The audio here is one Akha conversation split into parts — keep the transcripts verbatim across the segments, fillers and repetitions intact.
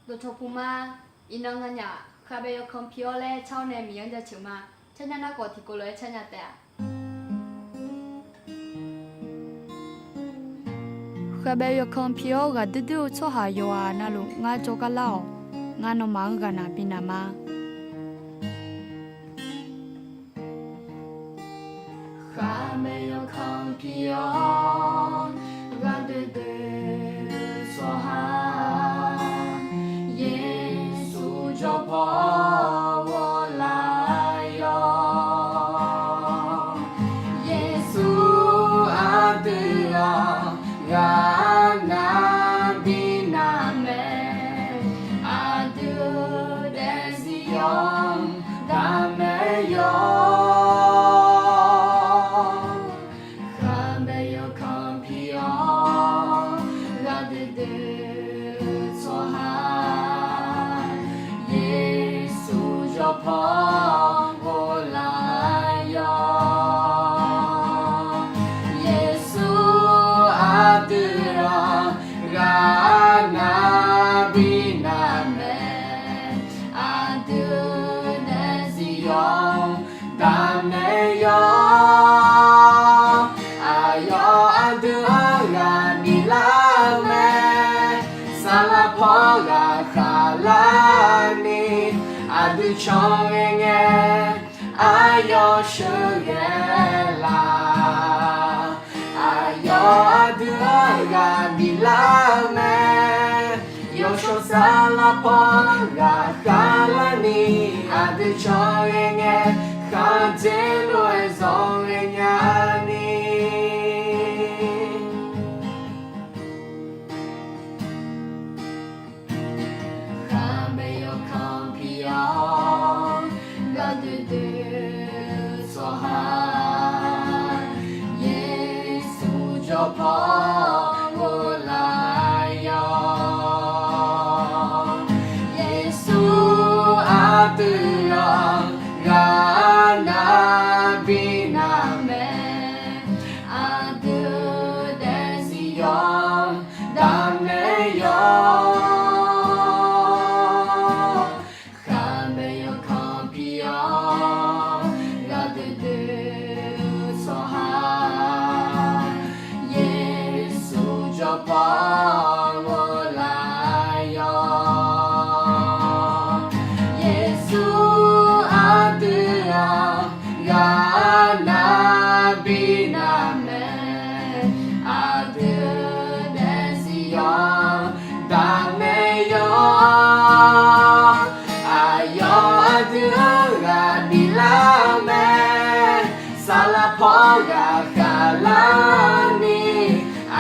Dawqcawq puq ma. Iqnan nganyaf khavbae yawkanr pi-awr laer car-awr nae Miqyaer-anr jaceuq ma. Carnya narkhawf tiqkawv lof-aer carnya taef-a. Khavbae yawkanr pi-awr ghaqdoer doer-eu tsawrhaq yawqghaq navluf ngar jawrgar lar-awq. Ngar nawmaf-anr ghaqnaq binaq ma. Khavbae yawkanr pi-awr ghaqdoer doer-eu tsawrhaq, Yeqsur jawrpaw ghoflar-awq. Yeqsur aqdui-anr ghaqnaq binaq mae, aqdui-eu daefzir yawr daq mae yawr. Khavbae yawkanr pi-awr ghaqdoer doer-eu tsawrhaq, Yeqsur jawrpaw ghoflar-awq. Yeqsur aqdui-anr ghaqnaq binaq mae, aqdui-eu daefzir yawr daq mae yawr. Aqyawf aqdui-anr ghaq biflar-eu mae, saqlaq paw ghaqkhav larni, aqdui can ghae ngae aqyawf sheuqghae laf. Aqyawf aqdui-anr ghaq biflar-eu mae, yawshawr saqlaq paw ghaqkhav larni, aqdui can ghae ngae kharjeq lof-aer zanqghae nya ni. Khavbae yawkanr pi-awr ghaqdoer doer-eu tsawrhaq, Yeqsur jawrpaw ghoflar-awq. Yeqsur aqdui-anr ghaqnaq binaq mae, aqdui-eu daefzir yawr daq mae yawr. Khavbae yawkanr pi-awr ghaqdoer doer-eu tsawrhaq, Yeqsur jawrpaw ghoflar-awq. Yeqsur aqdui-anr ghaqnaq binaq mae, aqdui-eu daefzir yawr daq mae yawr. Aqyawf aqdui-anr ghaq biflar-eu mae, saqlaq paw ghaqkhav larni,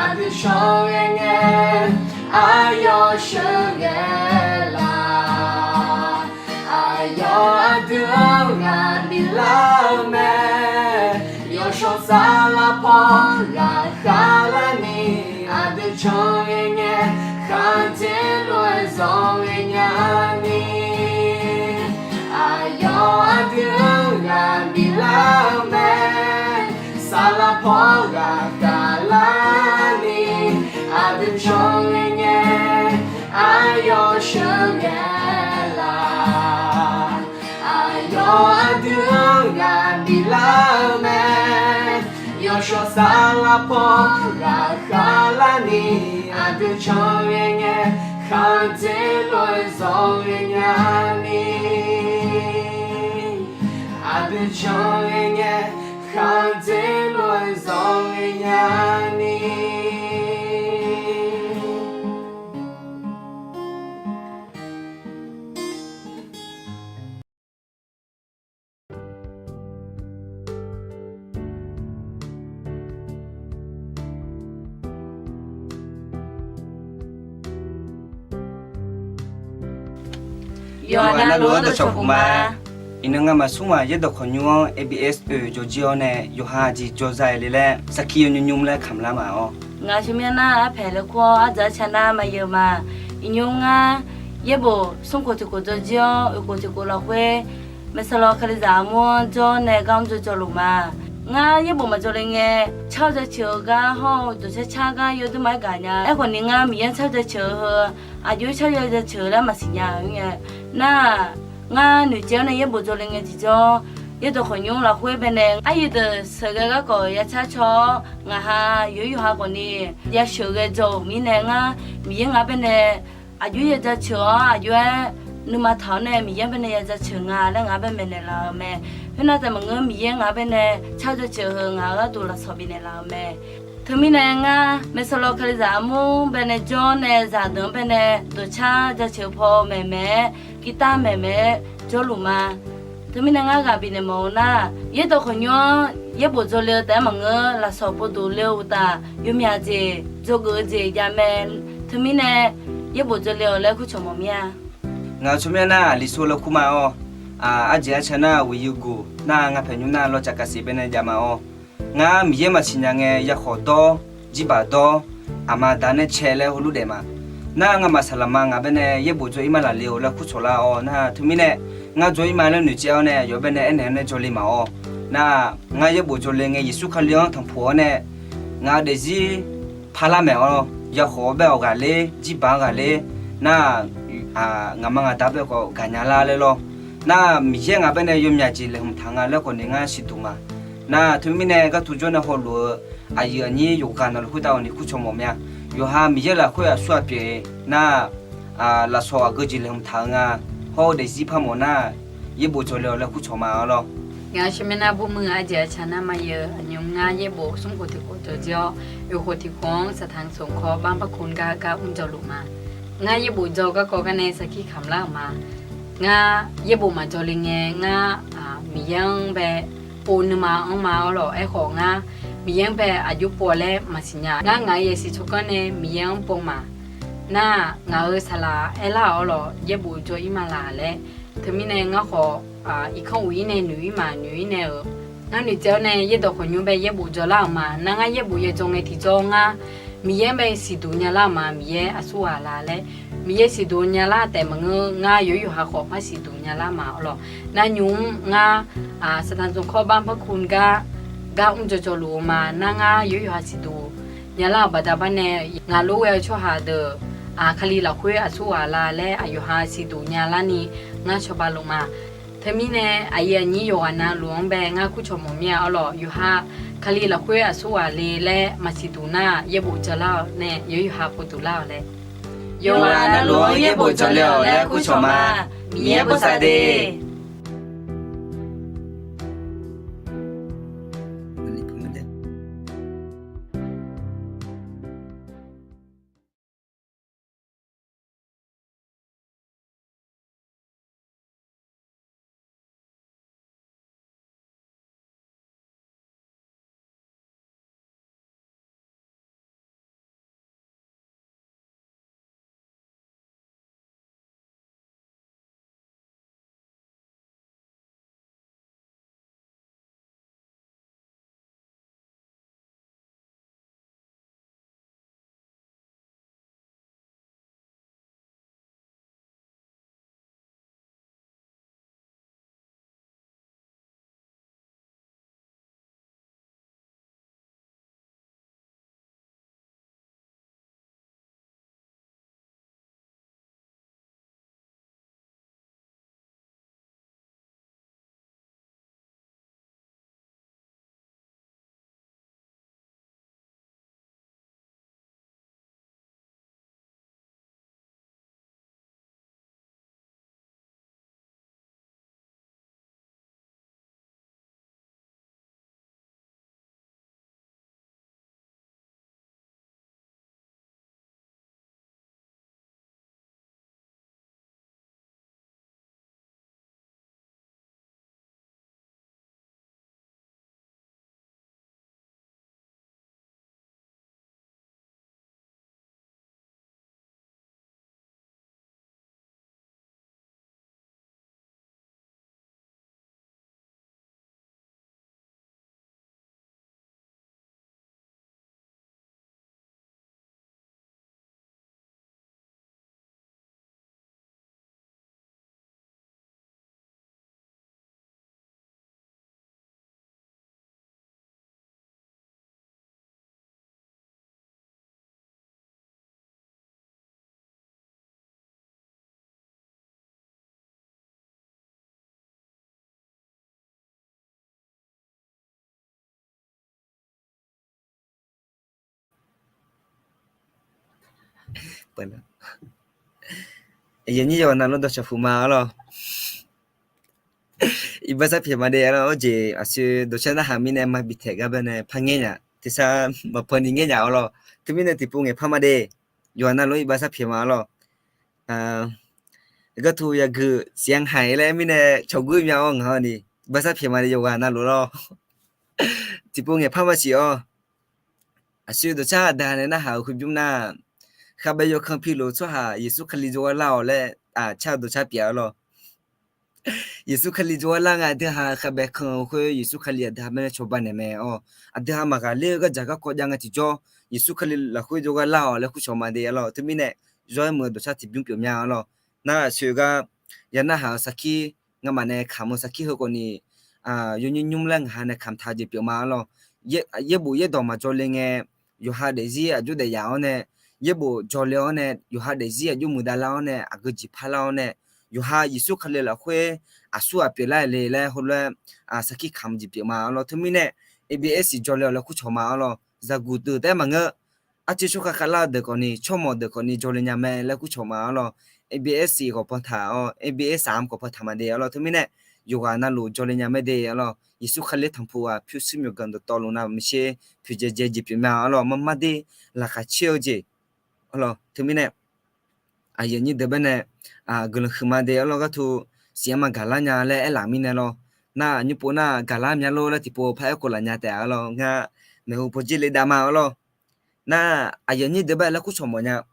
aqdui can ghae ngae aqyawf sheuqghae laf. Aqyawf aqdui-anr ghaq biflar-eu mae, yawshawr saqlaq paw ghaqkhav larni, aqdui can ghae ngae kharjeq lof-aer zanqghae nya ni. Aqyawf aqdui-anr ghaq biflar-eu mae, saqlaq paw ghaqkhav larni, aqdui can ghae ngae aqyawf sheuqghae laf. Aqyawf aqdui-anr ghaq biflar-eu mae, yawshawr saqlaq paw ghaqkhav larni, aqdui can ghae ngae kharjeq lof-aer zanqghae nya ni. Aqdui can ghae ngae kharjeq lof-aer zanqghae nya ni. Yawqha navluf-anr dawqcawq puq ma. Iqnan ngamaf smr ghaq yaerdawq khawqnymr-anr A B S oeq jawrjir-awr nae yawqha aqjeq jawrza-eu le laer sarkir yawnymr nymr laer kamq lar ma-awr. Ngaq sheuqmir nar arpaeq laer kur-awr ardzaq arca nar maqyeuq ma. Iqnymr ngar yaerbof smrkhof tiqkhof jawrjir-awr oeqkhof tiqkhof lafkhoer maeqsalaw kalizaq armur-anr jawr nae gar mr jawrjawr luf ma. Ngar yaerbof maqjawr le ngae, car-eu jaceuq-eu gar hawr-eu dawqcar car gar yawdui ma-aer gaq nya. Aerkhawf ni ngar Miqyaer car-eu jaceuq-eu heu, aqjox-aer car-eu jaceuq laer maqsiq nya-eu ngae, nar-aq, ngar noeqtsaev-awr nae yaerbof jawr le ngae tiqjawr, yaerdawq khawqnymr lafkhoer baenae aryuif deuq sheuqghae garkawv ya car caw-awr, ngaq ha yawq yawqha khawf ni yasheuq ghae jawr-euq mirnae ngar Miqyaer ngaq-anr baenae aqjox ya jaceuq-awr, aqjox-aer nuima taq-awr nae Miqyaer-anr baenae ya jaceuq nga laer ngaq-anr bae maeqnaeq laf-euq mae. Khoernar taef maqngeur, Miqyaer ngaq-anr baenae car jaceuq heu ngaq-euq gharduq lafsawq bifnaeq laf-euq mae. Teumirnae ngar maeqsawq law kalizaq armur baenae jawr nae zaqdeuq-anr baenae dawqcar jaceuq paw maeqmaeq-aer, guitar maeqmaeq-aer jawrluf ma. Teumirnae ngar ghaq bifnaeq mawf-eu nar, yaerdawq khawqnymr-anr yaerbof jawr le-eu taef-aer maqngeur, lafsawq povduq le-eu uqtaf, yawmyaq jeq, dzawgeuf-eu jeq jav mae. Teumirnae yaerbof jawr le-awq laer kurcawq mawf mir-a. Ngaq-euq tsawrmyanr nar, aqli sor laer kur ma-awr, aq, arjeq arca nar, wiq yeu guq nar, ngaq paeq nymr nar, lawcaf kaqsiq baenae jav ma-awr, ngar Miqyaer maqsiq nya ngae, yakhawf dawr, jirbaq dawr, aqma da nae cae laer heulof daef ma. Nar, nga'maf saqlaqma ngaq baenae yaerbof jawr-ir ma laf le-awq laer kurcawq lar-awr nar, teumirnae ngar jawr-ir ma laer noeqtsaev-awr nae, aqyawf baenae aernaeq-awr nae jawr le ma-awr, nar, ngar yaerbof jawr le ngae, Yeqsur Kali-anr tanqpuq-awr nae, ngaq-euq daefzir par lar maeq-awr, yakhawf-awr bae-awq ghaqler, jirbaq-anr ghaqler, nar, ngaqma ngaqda bae khawf gaqnya lar laer lawr. Nar, Miqyaer ngaq baenae yawmyaq jeq laeqhmq taq nga laer khawf ni ngar siqduq ma. Nar, teumirnae gharduq jawr nae hawluf-eu aqyuif aqnyir yawqghaq navluf khoertav-awq ni kurcawq mawf mya. Yawqha Miqyaer lafkhoer aqsur aqpyeuf nar, lafsawq aqgeu jeq laeqhmq taq-eu nga, hawr-eu daefzir par mawf nar, yaerbof jawr le-awq laer kurcawq ma-awr lawr. Ngaq-euq tsawrmyanr nar, bumuiq arjeq arca nar ma yeu, aqnymr ngar yaerbof smrkhof tiqkhof jawr jir-awr, oeqkhof tiqkhof-anr saqtanq sanqkawr banr barkur gar gar mr jawrluf ma. Ngar yaerbof jawr garkawv gar nae sarkir kamq lar-euq ma. Ngar yaerbof maqjawr le ngae, ngar Miqyaer-anr bae pov nuima anr ma-awr lawq. Aerkhawf ngar Miqyaer-anr bae aqjox pov laer maqsiq nya. Ngar ngaq-euq yasiq tsawrganr nae Miqyaer-anr pov ma. Nar, ngaq-euq saqlaq aerlar-awr lawq, yaerbof jawr-ir ma laq laer. Teumirnae ngar khawf irkanr uq-ir nae noeq-ir ma noeq-ir nae-euq, ngar noeqtsaev-awr nae yaerdawq khawqnymr bae yaerbof jawr lar-euq ma. Nar, ngar yaerbof ya jawr ngae tiqjawr ngar Miqyaer-anr bae siqduq nya lar-euq ma. Miqyaer aqsur ghaq la laer, Miqyaer siqduq nya lar taef maqngeur, ngar yawq yawqha khawf par siqduq nya lar ma-awr lawq. Nar, nymr ngar saqtanq sanqkawr banr barkur gar gar mr jawr jawrluf-eu ma. Nar, ngar yawq yawqha siqduq nya lar-euq baqda barnae, ngaq lof ghae-eu tsawrhaq deuq Kali lafkhoer aqsur ghaq la laer aqyawqha siqduq nya larni ngar cawba luf ma. Teumirnae aqyuif aqnyir yawqghaq navluf-anr bae ngar kurcawq mawf mir-a-awr lawq. Yawqha Kali lafkhoer aqsur ghaq le laer maqsiqduq nar, yaerbof jawr lar-awq nae yawq yawqha pov duq lar-awq laer. Yawqghaq navluf-anr yaerbof jawr le-awq laer kurcawq ma. Miqyaer bosav de. Aqyuif aqnyir yawqghaq navluf dawqcawq puq ma arlawr. Iqbax sar pyaeq ma de arlawr. Arjeq aqsur dawqcar narhaq mirnae maqbi taeq gar baenae par ngaer nya. Tersar maqpan ni ngaer nya arlawr. Teumirnae tiqpov ngaeqpar ma de. Yawqghaq navluf iqbax sar pyaeq ma arlawr. Gharduq yaqguiq siqnya haiq laer mirnae cawqguir mya-awr ngaq-awr ni, iqbax sar pyaeq ma de yawqghaq navluf lawr. Tiqpov ngaeqpar ma siq-awr. Aqsur dawqcar aqda nae narhaq-euq khoerbymr nar, khavbae yawkan pilof tsawrhaq Yeqsur Kali jawrgar lar-awq laer aqcar dawqcar pyaeq arlawr. Yeqsur Kali jawrgar lar nga aqdui ha khavbae kan-eu khoer Yeqsur Kali aqdui ha baenae cawba naeq mae arlawr. Aqdui ha maqghaqler-eu gardzaq garkawv jav nga tiqjawr, Yeqsur Kali lafkhoer jawrgar lar-awq laer kurcawq ma de arlawr. Teumirnae yawr-aer muiq-eu dawqcar tiqbymr pyeuf mya arlawr. Nar aqsur gar ya narhaq-euq sarkir ngamaf nae kamq-eu sarkir heukhawf ni, yawnyir nymr laer ngaq ha nae kamq taq-eu jeq pyeuf ma arlawr. Yaerbof yaerdawq maqjawr le ngae, yawqha daefzir aqjox daef yaf-awr nae, yaerbof jawrle-awr nae yawqha daefzir aqjox muiqdav lar-awr nae aqgeu jeq parlar-awr nae, yawqha Yeqsur Kali lafkhoer aqsur ghaq pyeuflar le laer heulof-aer sarkir kamq jeq pyeuf ma arlawr. Teumirnae A B S jawrle-awq laer kurcawq ma arlawr. Zaqguq deuq taef-aer maqngeur. Arciv tsawrkhav khavlar-eu deuq khawf ni, tsawrmawq deuq khawf ni jawrle nya mae laer kurcawq ma arlawr. A B S khawf pan taq-awr, A B S-aq khawf pan taq ma de arlawr. Teumirnae yawqghaq navluf jawrle nya mae de arlawr. Yeqsur Kali tanqpuq-aq pyurshuir myawqganq dawqtawvluf navmaqtser poeqdzae dzae jeq pyeuf ma arlawr. Marmar de laqkhaq caer-eu jeq arlawr. Teumirnae aqyuif aqnyir deuq baenae guiqlanq huiqma de arlawr. Gharduq siqnya ma gaqlar nya laer aerlaf mirnae lawr. Nar aqnymr pov nar gaqlar mya lor laer tiqpov paraer khof laf nya taef-a arlawr. Ngar maeqhu pawdzer le dav ma arlawr. Nar aqyuif aqnyir deuq bae laer kurcawq mawf nya.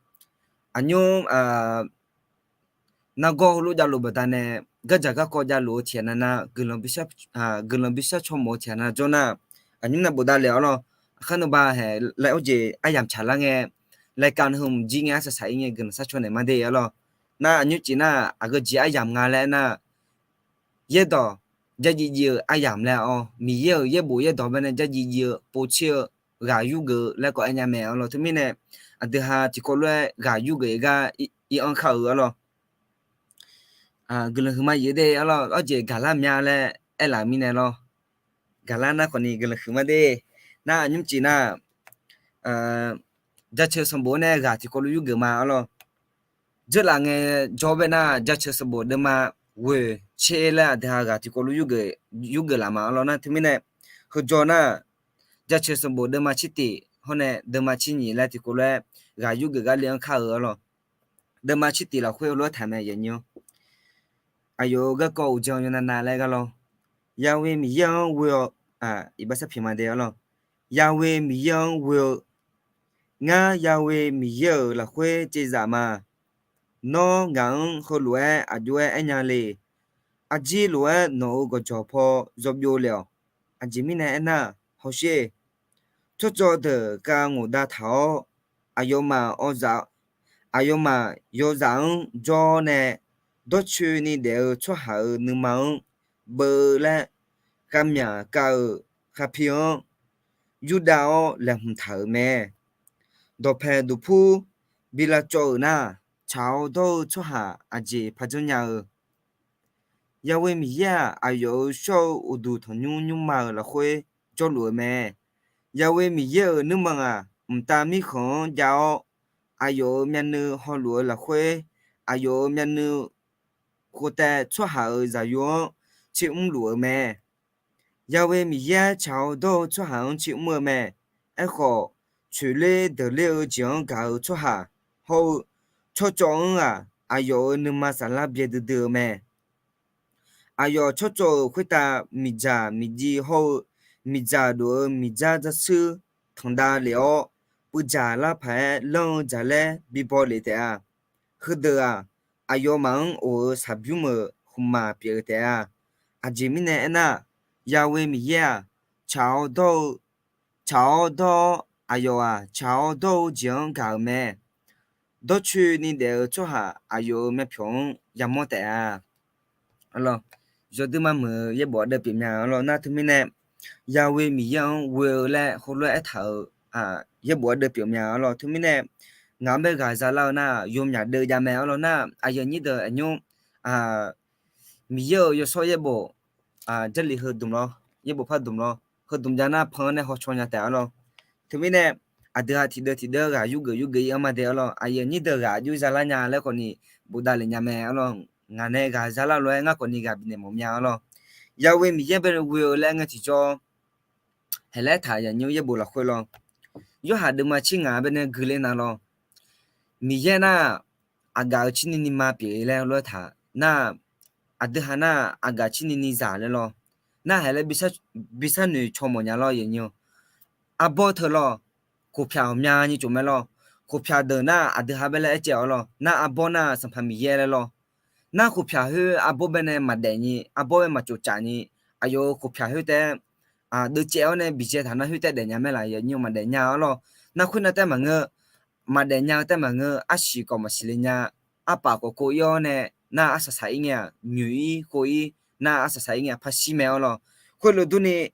Aqnymr nargawr heulof javluf baqdanae, gardzaq garkawv javluf-eu tiqghaq nav nar, guiqlanq bishar cawmawf-eu tiqghaq nav jawr nar, aqnymr nav bofdav le arlawr. Aqkar naba haeq laer arjeq aryamq tsaqlar ngae, laer kav nui heu mqjir ngae arsaq saq-ir ngae guiqlanq sharcaw naeq ma de arlawr. Nar aqnymr cif nar aqgeu jeq aryamq nga laer aernar, yaerdawq jarjiv jiv-eu aryamq laer-awr, Miqyaer-euq yaerbof yaerdawq baenae jarjiv jiv-eu povtser-eu ghaq yurgeuf-eu laer kawv aer nya mae arlawr. Teumirnae aqdui ha tiqkawv lof-aer ghaq yurgeuf-eu gar ir anr kar-euq arlawr. Guiqlanq huiqma yif de arlawr. Arjeq gaqlar mya laer aerlaf mirnae lawr. Gaqlar nar khawf ni guiqlanq huiqma de. Nar aqnymr cif nar, jaceuq sanqbof nae ghaq tiqkawv lof yurgeuf ma arlawr. Dzeurlaf ngae jawr bae nar jaceuq sanqbof deuvma ghoeq tser laer aqdui ha ghaq tiqkawv lof yurgeuf laf ma arlawr. Nar teumirnae heujawr nar, jaceuq sanqbof deuvma tser tif hawr nae deuvma tser nyiq laer tiqkawv lof-aer ghaq yurgeuf gar le anr kar-euq arlawr. Deuvma tser tif lafkhoer heulof-aer taq mae yanyir-awr, aqyawf-euq garkawv uqdzan yawnav nav laer gar lawr. Yahweh Miqyaer-anr ghoe-awr, iqbax sar pyaeq ma de arlawr. Yahweh Miqyaer-anr ghoe-eu, ngar Yahweh Miqyaer-euq lafkhoer caevzaf ma. Nawr ngaq-anr heulof-aer aqjox-aer aernya le. Arjir lof-aer nawq-euq gawqjawq paw yawbyov le-awq. Aqjeq mirnae aernar, hawsher, tsawrcawv deuq kav ngawqdav taq-awr, aqyawfmaf, aqyawfmaf yawzaf-anr jawr-awr nae, dawrcoeni daef-eu tsawrhaq-euq nuima-anr beuv laer khavmyaq kav-euq khavpir-anr yurdav-awr laeqhmq taq-euq mae. Dawqpaeq duqpur bi lavcawv-euq nar, tsaq-awr dawr-eu tsawrhaq aqjeq paq janrnya-eu Yahweh Miqyaer-aq, aqyawf-euq shawr-eu uqduq tanqnymr nymrma-euq lafkhoer jawrluf-eu mae. Yahweh Miqyaer-euq nuirmanq-aq, mqtav mirkhanq-anr jav-awr, aqyawf-euq myavnuiv hawluf-eu lafkhoer, aqyawf-euq myavnuiv khoertav tsawrhaq-euq zaqyo-anr tsermr luf-eu mae. Yahweh Miqyaer tsaq-awr dawr-eu tsawrhaq-anr tsermr-eu mae. Aerkhawf, coeqler deuqler-eu jeq-anr gaq-eu tsawrhaq hawr-eu tsawrcawv-anr-aq, aqyawf-euq nuima saflar byaerdui dui-eu mae. Aqyawf tsawrcawv-euq khoertav miqdzaq miqjiv hawr-eu miqdzaq dof-eu miqdzar dzarshuir tanqdav lef-awr, puivdzaq lar paq-aer lanr-eu dzaqlaer bibaw lef taef-a. Heudeuq-aq, aqyawfmaf-anr of-eu saqbymr-euq khmqmaq pyeuf-eu taef-a. Aqjeq mirnae aernar, Yahweh Miqyaer-aq, tsaq-awr dawr-eu, tsaq-awr dawr-awr, aqyawf-aq, tsaq-awr dawr-eu jeq-anr gaq-euq mae. Dawrcoeni daef-eu tsawrhaq aqyawf-euq myavpyawq-anr yamawr taef-a. Yawduir marmuiq-eu yaerbof ardeuv pyeufmya arlawr. Nar teumirnae, Yahweh Miqyaer-anr ghoe-eu laer heulof-aer aertaq-euq yaerbof ardeuv pyeufmya arlawr. Teumirnae, ngaq-anr bae ghaq zalar-eu nar, yawmyaq deuv jav mae arlawr. Nar aqyuif aqnyir deuq aqnymr, Miqyaer-euq yawshawr yaerbof, Jarlif heudmq lawr, yaerbof par dmq lawr, heudmq jav nar pan-anr nae hawcaw nya taef arlawr. Teumirnae, aqdui-aq tiqdeuv tiqdeuv ghaq yurgeuf yurgeuf ir-anr ma de arlawr. Aqyuif aqnyir deuq ghaq yur za lar nya laer khawfni bofdav le nya mae arlawr. Ngaq nae ghaq za lar lof-aer ngar khawfni ghaq bifnaeq mawf mya arlawr. Yawe Miqyaer bae ghoe-eu laer ngae tiqjawr, haeq laer taq yaqnyir yaerbof lafkhoer lawr. Yorhaq deuvma tser ngaq bae nae gui ler na lawr. Miqyaer nar, aqgaf-euq cirni ni ma pyeuf laer lof-aer taq nar, aqdui ha nar, aqgaf cirni ni zaq laer lawr. Nar haeq laer bi sharnoeq caw mawf nya lawr yaqnyir. Arbawr teu lawr, khoqpyaq ghawqmyani tsof mae lawr. Khoqpyaq deuq nar aqdui ha bae laer aer caev-awr lawr. Nar arbawr nar Sanqpaq Miqyaer laer lawr. Nar khoqpyaq khoer arbawr bae nae maqdaef ni, arbawr bae maqcof caf ni, aqyawf-euq khoqpyaq khoer taef-aer deuvcaev-awr nae biqdzae taq nar khoer taef daef nya mae laf yaqnyir maqdaef nya arlawr. Nar khoernav taef maqngeur, maqdaef nya-eu taef maqngeur, arsiq kawv maqsiq le nya, arpaf kawv kov ir-awr nae nar arsaq saq ir ngae-aq, nyoeq ir khov ir nar arsaq saq ir ngae-aq, paqshir mae arlawr. Khoerlof durni,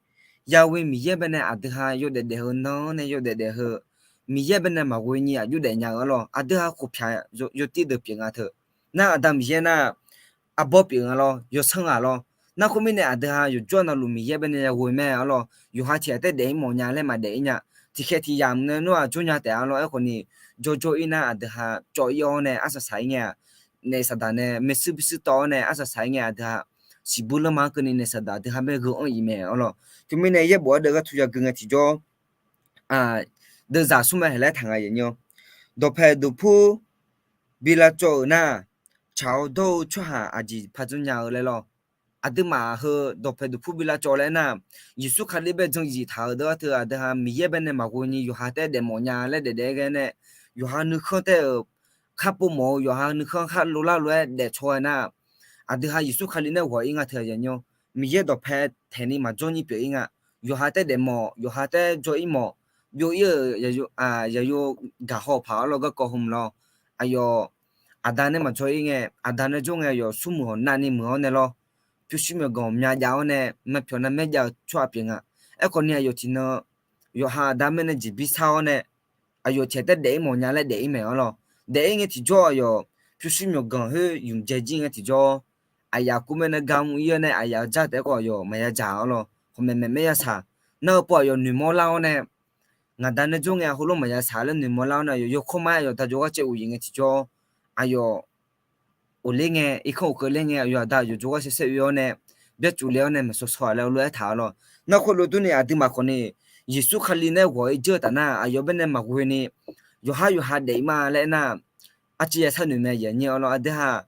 Yawe Miqyaer bae nae aqdui ha yawdaef daef-eu nan-anr nae yawdaef daef-eu, Miqyaer bae nae maqghoe ni aqjox daef nya-eu arlawr. Aqdui ha khoqpyaq yawtir deuq pyeuf nga teu. Nar Aqda Miqyaer nar, arbawr pyeuf nga lawr, yawsanr ghaq lawr. Nar khoermirnae aqdui ha yawqjawr navluf Miqyaer bae nae yaghoe mae arlawr. Yawqha tiq ghaq taef daef ir mawf nya laer maqdaef ir nya. Tiqkhaeq tiq yamq nae nawr-aq jawr nya taef arlawr. Aerkhawfni jawrjawr ir nar aqdui ha cawv ir-awr nae arsaq saq ir ngae-aq, naef saqdaq nae maershuir bishuir tawv-awr nae arsaq saq ir ngae aqdui ha siqbur lanma-anr keuvni naef saqdaq aqdui ha bae gheu anr-iq mae arlawr. Teumirnae yaerbof ardeuv gharduq yagui ngae tiqjawr, deuvzaq smr mae haeq laer taq nga yaqnyir. Dawqpae duqpur bi lavcawv-euq nar, tsaq-awr dawr-eu tsawrhaq aqjeq par janrnya-eu laer lawr. Aqduimaf heu dawqpae duqpur bi lavcawv laer nar, Yeqsur Kali bae jan zif taq-euq deuq-anr teu aqdui ha Miqyaer bae nae maqghoe ni yawqha taef daef mawf nya laer daef daef-aer ghae nae, yawqha nuikhanr taef-euq khar pov mawf-eu, yawqha nuikhanr khar lovlar lof-aer daefcaw-aer nar, aqdui ha Yeqsur Kali nae ghawq ir nga teu yaqnyir. Miqyaer dawqpae taeq ni maqjawr nyir pyeuf ir nga. Yawqha taef daef mawf, yawqha taef jawr ir mawf, byov ir-euq yaqyo gaqhaw paq arlawr garkawv hmq lawr. Aqyawf aqda nae maqjawr ir ngae, aqda nae jawr ngae aqyawf smrmuiq hawq navni muiq-awr nae lawr, pyurshuir myawqganq myav jav-awr nae maqpyawq navmaer jav-eu tsawrhaq pyeuf nga. Aerkhawfni aqyawf tiqnan yawqha aqda mirnae jeqbir shar-awr nae, aqyawf tiq ghaq taef daef ir mawf nya laer daef ir mae arlawr. Daef ir ngae tiqjawr aqyawf pyurshuir myawqganq khoer ymqdzae jir ngae tiqjawr, aqyaf kur maer nae gar mr ir-awr nae aqyaf-eu jar taef-aer khawf aqyawf maqya dzaq arlawr. Hawq maeqmaeq maer ya shaq. Nar-eu pov aqyawf noeqmawr lar-awr nae, ngaqda nae jawr ngae heulof maqya shaq laer noeqmawr lar-awr nae aqyawf yawkawr ma-aer aqyawf da jawrgar caev uqyif ngae tiqjawr, aqyawf oq ler ngae, irkanr oq keuv ler ngae, aqyawf aqda aqyawf jawrgar saer saer oe-awr nae, byarcuf le-awr nae maqsawsawq-a laer heulof-aer taq arlawr. Nar khoerlof durni aqduimaf khawfni, Yeqsur Kali nae ghawq-ir jir-eu taf nar aqyawf bae nae maqghoe ni, yawqhar yawqha daef ir ma laer nar, arciv ya sharnoeq mae yaqnyir arlawr. Aqdui ha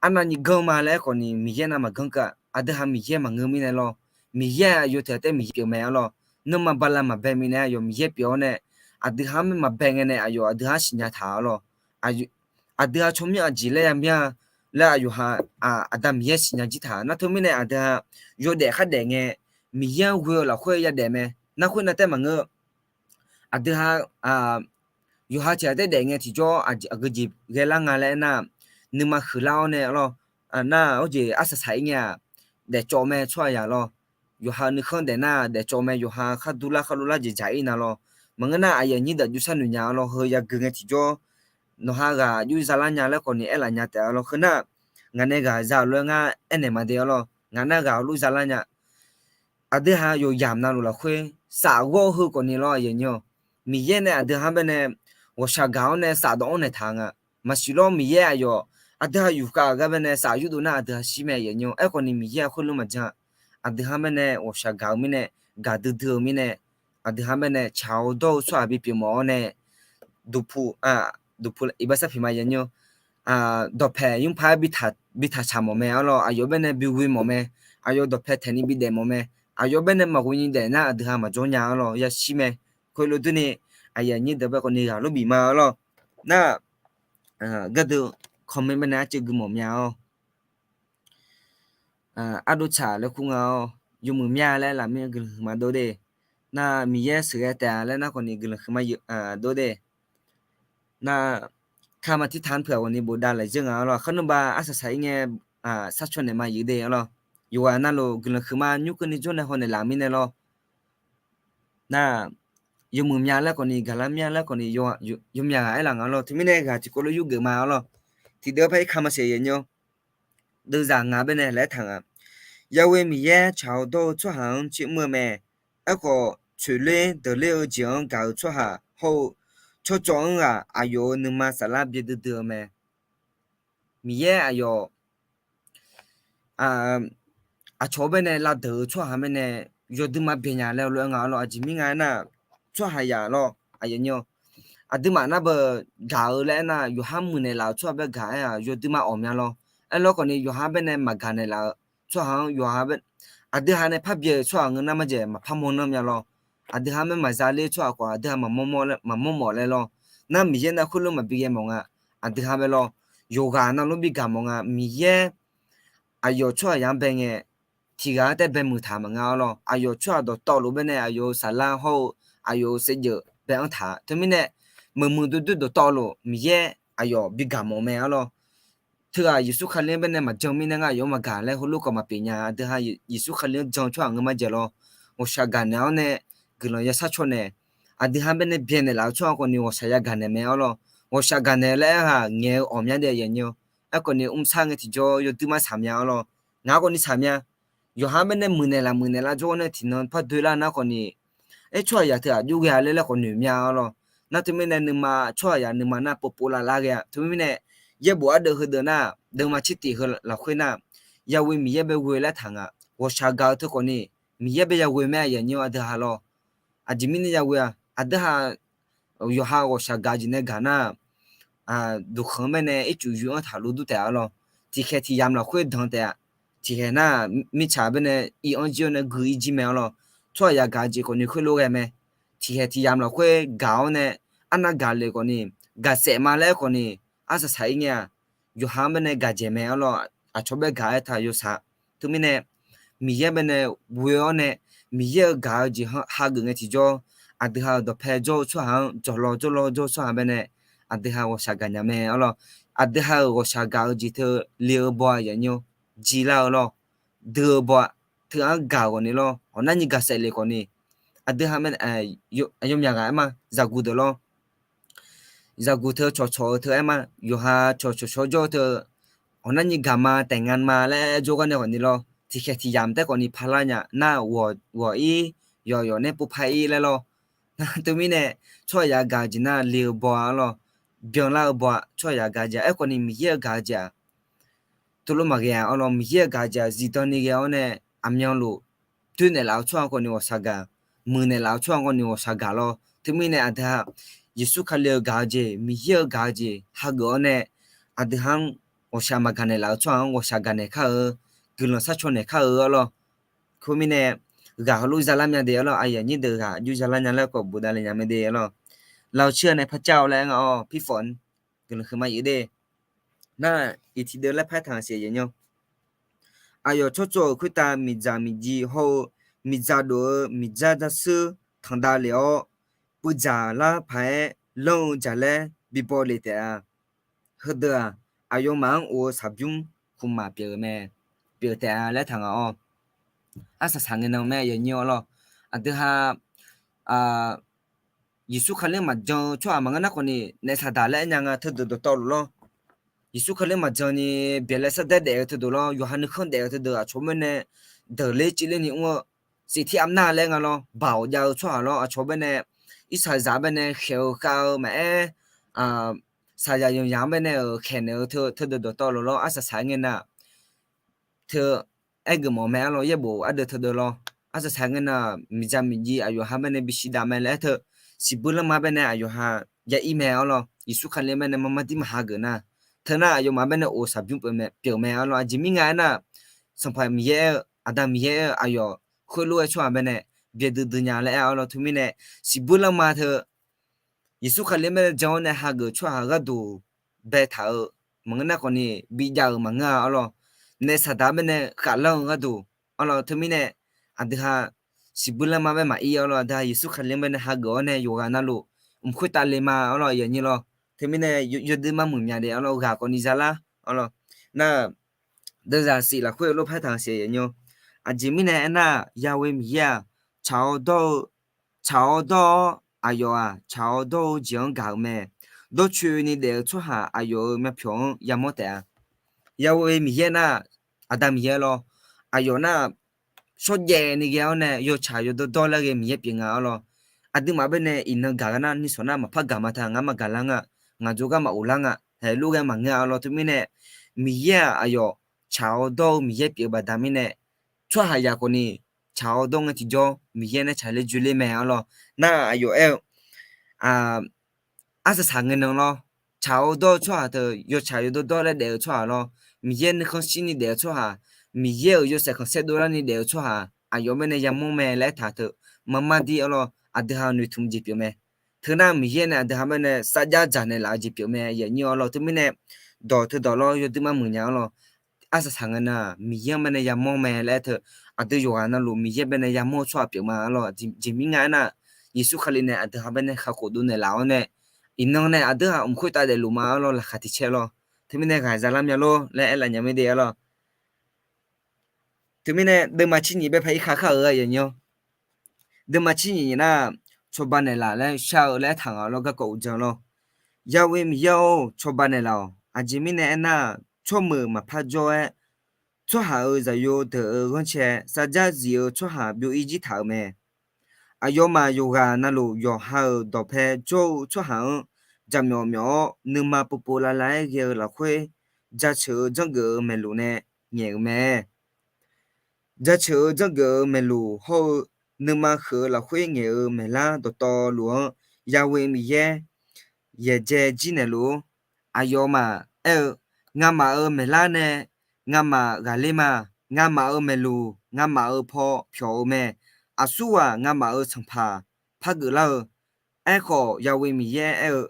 arnavni ganr ma laer aerkhawfni Miqyaer nav maqganr keuv-a. Aqdui ha Miqyaer maqngeur mirnae lawr. Miqyaer aqyawf tiq ghaq taef Miqyaer pyeuf mae arlawr. Nanrma bala maqbae mirnae aqyawf Miqyaer pyeuf-awr nae, aqdui ha-anr maqbae ngae nae aqyawf aqdui ha-anr siqnya taq arlawr. Aqdui ha tsawrmyanr aqjeq laer yamyanr laer aqyawf ha, aqda Miqyaer siqnya jir taq. Nar teumirnae aqdui ha yawdaef khardaef ngae, Miqyaer-anr ghoe-eu lafkhoer yadaef mae. Nar khoernav taef maqngeur. Aqdui ha yawqha tiq ghaq taef daef ngae tiqjawr aqgeujeq ghae lar nga laer aernar, nuima huiqlar-awr nae arlawr, nar hawjeq arsaq saq ir ngae-aq, daefcawv mae tsawrhaq yaq lawr. Yawqha nuikhanr daef nar daefcawv mae, yawqha khar durlar khar luvlar jeq dzaq ir na lawr. Maqngeur nar aqyuif aqnyir deuq jov sharnoeq nya arlawr, heu yagui ngae tiqjawr, nawqha ghaq jov zalar nya laer khawfni aerlaf nya taef arlawr. Heu nar, ngaq nae ghaq za-euq lof-aer ngar aernaeq ma de arlawr. Ngaq nar ghaq luf zalar nya. Aqdui ha yawqyamq navluf lafkhoer saf ghawr heu khawfni lawr aqyuif aqnyir-awq. Miqyaer nae aqdui ha-anr bae nae ghawqshaq gaq-awr nae saf dawq-anr naeq taq nga. Maqsiq lawr Miqyaer aqyawf, aqdui ha yufkhav gar bae nae saf yurdov nar aqdui ha shir mae aqyuif aqnyir-awq. Aerkhawfni Miqyaer-aq khoerlof maqjan. Aqdui ha-anr bae nae ghawqshaq gaq-eu mirnae, gaq duidui-eu mirnae, aqdui ha-anr bae nae tsaq-awr dawr-eu tsawrhaq bi pyeuf mawf-awr nae, duqpu, duqpu iqbax sarpiq ma aqyuif aqnyir-awq. Dawqpae nymrpar-aer bi taq tsaq mawf mae arlawr. Aqyawf bae nae bi ghoe mawf mae. Aqyawf dawqpae taeqni bi daef mawf mae. Aqyawf bae nae maqghoeni daef nar aqdui ha maqjawr nya arlawr, yashir mae. Khoerlof durni aqyuif aqnyir deuq bae khawfni ghaq lof bif ma arlawr. Nar gardeuv comment bae nae arcuiv gui mawf mya-awr, ardov tsaq laer kur nga-awr, yawmuiq mya laer lafmir guiqlanq huiqma dov de. Nar Miqyaer sheuqghae taef-a laer nar khawfni guiqlanq huiqma dov de. Nar kama tirtaq-anr peuq-aq ghawqni bofdav lafzeur nga arlawr. Kharnmr ba arsaq saq ir ngae, sarcaw naeq ma yuf de arlawr. Yawqghaq navluf guiqlanq huiqma nymr keuvni jawr nae haw naeqlaf mirnae lawr. Nar yawmuiq mya laer khawfni, gaqlar mya laer khawfni, yawmya ghaq aerlaf nga lawr. Teumirnae ghaq tiqkawv lof yurgeuf ma arlawr. Tiqdeuv par irka maqsiq yanyawr, deuvzaq ngaq bae nae laer taq nga. Yaghoe Miqyaer tsaq-awr dawr-eu tsawrhaq-anr tser mr-eu mae. Aerkhawf, tsoeqler deuqler-eu jeq-anr gaq-eu tsawrhaq hawr-eu tsawrcawv-anr ghaq aqyawf-euq nuima saflar byaerdui dui-eu mae. Miqyaer aqyawf aqcawq-anr baenae lavdeuq-eu tsawrhaq-anr baenae yawduima byaeq nya laer heulof-aer nga-awr lawr. Aqjeq mirnae aernar, tsawrhaq yaq lawr, aqduimaf nar beu gaq-eu laer aernar, yawqha muiqnaeq laf-euq tsawrhaq bae gaq-aer-aq yawduima awq mya lawr. Aerlawr khawfni yawqha baenae maqgaq naeq laf-eu tsawrhaq-anr yawqha aqdui ha nae parbyaeq-euq tsawrhaq ngeur nar majeq maqpar mawr nanr mya lawr. Aqdui ha-anr maqza ler tsawrhaq khawf aqdui ha maqmawr mawf laer lawr. Nar Miqyaer nar khoerlof maqbi ghae mawf nga. Aqdui ha bae lawr, yawqghaq navluf bi gaq mawf nga. Miqyaer aqyawf tsawrhaq yaq-anr bae ngae, tiqghaq-anr taef bae muiqtaq maqnga-awr lawr. Aqyawf tsawrhaq dawqtawvluf baenae aqyawf-euq saflar hawr-eu aqyawf-euq saevdzeuf bae anr taq-a. Teumirnae meuq muiqdui dui dawqtawvluf Miqyaer aqyawf bi gaq mawf mae-awr lawr. Teughaq Yeqsur Kali-anr baenae maqjan mirnae ngar aqyawf-anr maqgaq laer heulof khawf maqpyeuf nya. Aqdui ha Yeqsur Kali-anr jan-eu tsawrhaq ngeur majeq lawr. Ghawqshaq gaq naeq-awr nae guiqlanq ya sharcaw naeq, aqdui ha baenae byaeqnaeq laf-eu tsawrhaq khawfni ghawqshaq ya gaq naeq mae-awr lawr. Ghawqshaq gaq naeq laer aer-aq ngaeq-eu awq mya de aqyawf nyi-awr. Aerkhawfni mr sar ngae tiqjawr yawduima saq mya-awr lawr. Ngaq-anr khawfni saq mya. Yawqha baenae muiqnaeq laf muiqnaeq lar jawr-awr nae tiqnan par doe lar nar khawfni, aer tsawrhaq yaq teughaq jov ghae-a laer laer khawf noeq mya-awr lawr. Nar teumirnae nuima tsawrhaq yaq nuima nar povpov lavlar ghae-a. Teumirnae yaerbof ardeuv heudeuq nar, deuvma tsertif heu lafkhoer nar, Yahweh Miqyaer bae ghoe laer taq nga. Ghawqshaq gaq-eu teu khawfni Miqyaer bae yaghoe mae aqyawf nyi-awr aqdui ha lawr. Aqjeq mirnae yaghoe-a, aqdui ha yawqha ghawqshaq gaq-eu jeq nae gaq nar, duqkhanq-anr baenae ircuf yuif-anr taq luf dur taef-a lawr. Tiqkhaeq tiq yamq lafkhoer danq taef-a. Tiqkhaeq nar, mirtsaq baenae iq-anr jir-awr nae gui ir jir mae-awr lawr. Tsawrhaq yaq gaq-eu jeq khawfni khoerlof ghae mae. Tiqkhaeq tiq yamq lafkhoer gaq-awr nae, arnav gaq le khawfni, gaqsaef ma laer khawfni, arsaq saq ir ngae-aq, yawqha-anr baenae gaqdzaeq mae-awr lawr. Aqcawq bae gaq-aer taq yawshaq. Teumirnae Miqyaer baenae ghoe-awr nae, Miqyaer-euq gaq-eu jeq hageuf ngae tiqjawr, aqdui ha-euq dawqpae jawr-eu tsawrhaq-anr jawqlawr jawrlawr jawr-eu tsawrhaq baenae, aqdui ha ghawqshaq gaq nya mae-awr lawr. Aqdui ha-euq ghawqshaq gaq-eu jeq teu le-eu baw-a aqyawf nyi-awr, jilar-eu lawr. Dui-eu baw-a, teu-anr gaq-eu khawfni lawr, hawq nar nyi gaqsaef le khawfni, aqdui ha, yawmyaq ghaq aer ma, zaqguq deuq lawr. Zaqguq teu cawqcawq-eu teu aer ma, yawqha cawqcawq shawr jawr-eu teu, hawq nar nyi gaq ma taeq nga ma laer jawrgar nae khawfni lawr. Tiqkhaeq tiq yamq taef khawfni parlar nya nar, ghawq ir, yawq yawq nae pov par ir laer lawr. Nar teumirnae tsawrhaq yaq gaq-eu jeq nar le-eu baw-a-awr lawr. Byanlar-eu baw-a, tsawrhaq yaq gaq-eu jeq-aq. Aerkhawfni Miqyaer-euq gaq-eu jeq-aq, teulof maqghae-a-awr lawr. Miqyaer-euq gaq-eu jeq-aq zifdan ni ghae-awr nae, aqmyanluf doernaeq laf-eu tsawrhaq khawfni ghawqshaq gaq, muiqnaeq laf-eu tsawrhaq khawfni ghawqshaq gaq lawr. Teumirnae aqdui ha Yeqsur Kali-euq gaq-eu jeq, Miqyaer-euq gaq-eu jeq hageuf-awr nae, aqdui ha-anr ghawqshaq maqgaq naeq laf-eu tsawrhaq-anr ghawqshaq gaq naeq kar-eu, guiqlanq sharcaw naeq kar-eu-awr lawr. Khoermirnae, ghaq heulof zalar nya de-awr lawr, aqyuif aqnyir deuq ghaq jov zalar nya laer khawf bofdav le nya mae de-awr lawr. Lafcaer nae par car-awr laer aer nga-awr, pirfawf-anr guiqlanq huiqma yuf de. Nar, iqtiqdeuv laer par taq-anr siq aqyawf nyi-awr, aqyawf tsawrcawv-euq khoertav miqdzaq miqji hawr-eu miqdzaq dof-eu miqdzaq dzarsuir tanqdav lef-awr, puivdzaq lar paq-aer lanr-eu jaqlaer bibaw le taef-a. Heudeuq-aq, aqyawfmaf-anr of-eu saqbymr khmqmaq pyeuf-eu mae, pyeuf taef-a laer taq nga-awr, arsaq saq ngae nan mae aqyawf nyi-awr lawr. Aqdui ha Yeqsur Kali-anr maqjan-eu tsawrhaq maqngeur nar khawfni, naef saqdaq laer aer nya nga teudeuq dawqtawvluf lawr. Yeqsur Kali maqjan ni byaeqlae sardaer daef-eu teudeuq lawr, yawqha nuikhanr daef-eu teudeuq aqcawq-anr baenae deuq ler civ ler ni mr-eu, siftir arnar laer nga lawr, baoq jav-eu tsawrhaq lawr, aqcawq-anr baenae irsaqzaq baenae khaeq-eu khav-eu maqaer, saqyaq yanqzaq-anr baenae-euq khaeqnaeq-eu teudeuq dawqtawvluf lawr, arsaq saq ngae nar teu aergeuf mawf mae-awr lawr, yaerbof ardeuv teudeuq lawr. Arsaq saq ngae nar, miqdzaq miqji aqyawf ha baenae bisiq dav mae laer aer teu, siqbuir lanrma baenae aqyawf ha ya ir mae-awr lawr, Yeqsur Kali baenae marmar dir maq hageuf nar, teu nar aqyawfmaf baenae of saqbymr pyeuf mae-awr lawr. Aqjeq mirnga aernar, Sanqpaq Miqyaer aer-eu, Aqda Miqyaer aer-eu, aqyawf khoerlof-aer tsawrhaq baenae byaerdui dui nya laer aer-awr lawr. Teumirnae, siqbuir lanrma teu Yeqsur Kali baenae jan-awr nae hageuf tsawrhaq gharduq baetaq-eu maqngeur nar khawfni bijav-euq maqngeur-a-awr lawr. Naef saqdaq baenae khaflanr-eu gharduq-awr lawr. Teumirnae, aqdui ha siqbuir lanrma bae maqir-awr lawr, aqdui ha Yeqsur Kali baenae hageuf-awr nae yawqghaq navluf mq khoertav le ma-awr lawr, aqyawf nyi lawr. Teumirnae yawdui mar muiq mya de-awr lawr, ghaq khawfni zalar-awr lawr. Nar, deuvzaq siq lafkhoer lof paer taq-anr siq aqyawf nyi-awr, aqjeq mirnae aernar, Yahweh Miqyaer-aq, tsaq-awr dawr-eu tsaq-awr dawr-awr, aqyawf-aq tsaq-awr dawr-eu jeq-anr gaq-euq mae. Dawrcoeni daef-eu tsawrhaq aqyawf-euq myavpyawq-anr yamawr taef-a. Yahweh Miqyaer nar, Aqda Miqyaer lawr. Aqyawf nar, shawrjaev ni ghae-awr nae yawtsaq yawdawr dawr laer ghae Miqyaer pyeuf nga-awr lawr. aqduimaf baenae iqnan gaq gar nar, nishawq nar maqpar gaq ma ta, ngar maqgaq lar nga, ngaq jawrgar maqof lar nga, haeq lof ghae maqngeur-a lawr. Teumirnae, Miqyaer-aq aqyawf tsaq-awr dawr-eu Miqyaer pyeuf-eu baqda mirnae, tsawrhaqzaq khawfni tsaq-awr dawr ngae tiqjawr Miqyaer nae tsaqler joe ler mae-a lawr. Nar aqyawf aer-eu, arsaq saq ngae nan lawr, tsaq-awr dawr-eu tsawrhaq teu yawtsaq yawdawr dawr laer daef-eu tsawrhaq lawr, Miqyaer nuikhanr shirni daef-eu tsawrhaq, Miqyaer-euq yawshaef khanqsaer dovlarni daef-eu tsawrhaq, aqyawf baenae yamawr mae laer aertaq teu, marmar dir-awr lawr, aqdui ha noeqtmq jeq pyeuf mae. Teunar Miqyaer nae aqdui ha baenae sarjax dzaq naeqlaf-eu jeq pyeuf mae, aqnyir-awr lawr. Teumirnae, dawq teudawq lawr yawduir mar muiq nya-awr lawr, arsaq saq ngae nan-aq Miqyaer-anr baenae yamawr mae laer teu, aqdui yawqghaq navluf Miqyaer baenae yamawr-eu tsawrhaq pyeuf ma-a lawr. Jeq mirnga aernar, Yeqsur Kali nae aqdui ha baenae kakhof dov naeqlaf-awr nae, iqnan nae aqdui ha mq khoertav daefluf ma-a lawr, laqkhaq tiq caer lawr. Teumirnae ghaq zalar mya lor laer aerlaf nya mae de-a lawr. Teumirnae deuvma tser nyiq bae paq-ir kar kar-euq-a aqnyir-awr. Deuvma tser nyiq nar, cawba naeqlaf laer shar-eu laer aertaq nga lawr, garkawv uqdzan lawr. Ya'we Miqyaer-or, cawba naeqlaf-awq. Aqjeq mirnae aernar, tsawrmeuq maqpar jawr-aer, tsawrhaq-euq zaqyo deuq-euq ghanrcae sarjax zif-eu tsawrhaq byov-ir jir taq-euq mae. Aqyawfmaf yawqghaq navluf yawqha-euq dawqpae jawr-eu tsawrhaq-anr jaqmyawf myawf-awr, nuima povpov lavlav-aer ghae-eu lafkhoer, jaceuq-eu janrgeuf-eu maeqluq nae ngaeq-euq mae. Jaceuq-eu janrgeuf-eu maeqluq hawr-eu, nuima huiq-eu lafkhoer ngaeq-euq maeqlar dawqtawvluf-anr, Ya'we Miqyaer yaeqdzae jir naeqluf-ur. Aqyawfmaf aer-eu, Ngamaf-euq maeqlar nae ngamaf ghaqler ma. Ngamaf-euq maeqluq, ngamaf-euq paw pyawq-eu mae. Aqsurghaq ngamaf-euq sanqpaq par geuflar-eu. Aerkhawf, Ya'we Miqyaer aer-eu,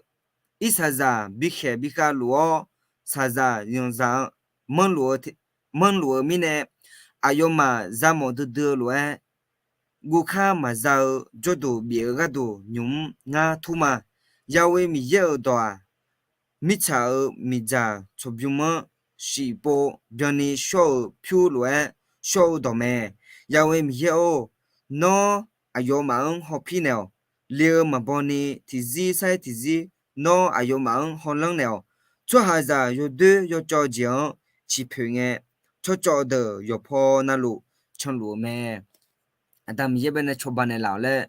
Irsaqzaq bikhaeq bikhav luf-awr, shaqzaq zanqzaq-anr manrluf-eu mirnae, aqyawfmaf zamawf duidui-eu lof-aer, guvkar maqza-eu jawrduq bif-eu gharduq nymq-mr ngar tur ma. Ya'we Miqyaer-euq dawq-aq, mirtsaq-euq miqdzaq tsawqbymr-anr shifpov byanni shawr-euq pyur lof-aer shawr-eu dawq mae. Ya'we Miqyaer-or, nawr aqyawfmaf-anr hawpir naeq-awq. Le-eu maqbaw ni tiqzir sar-aer tiqzir nawr aqyawfmaf-anr hawlanr naeq-awq. Tsawrhaqzaq yawdoer yawcawv jeq-anr ciqpoeq ngae, tsawrcawv deuq yawqpaw navluf canluf-eu mae. Aqda Miqyaer baenae cawba naeqlaf-awq laer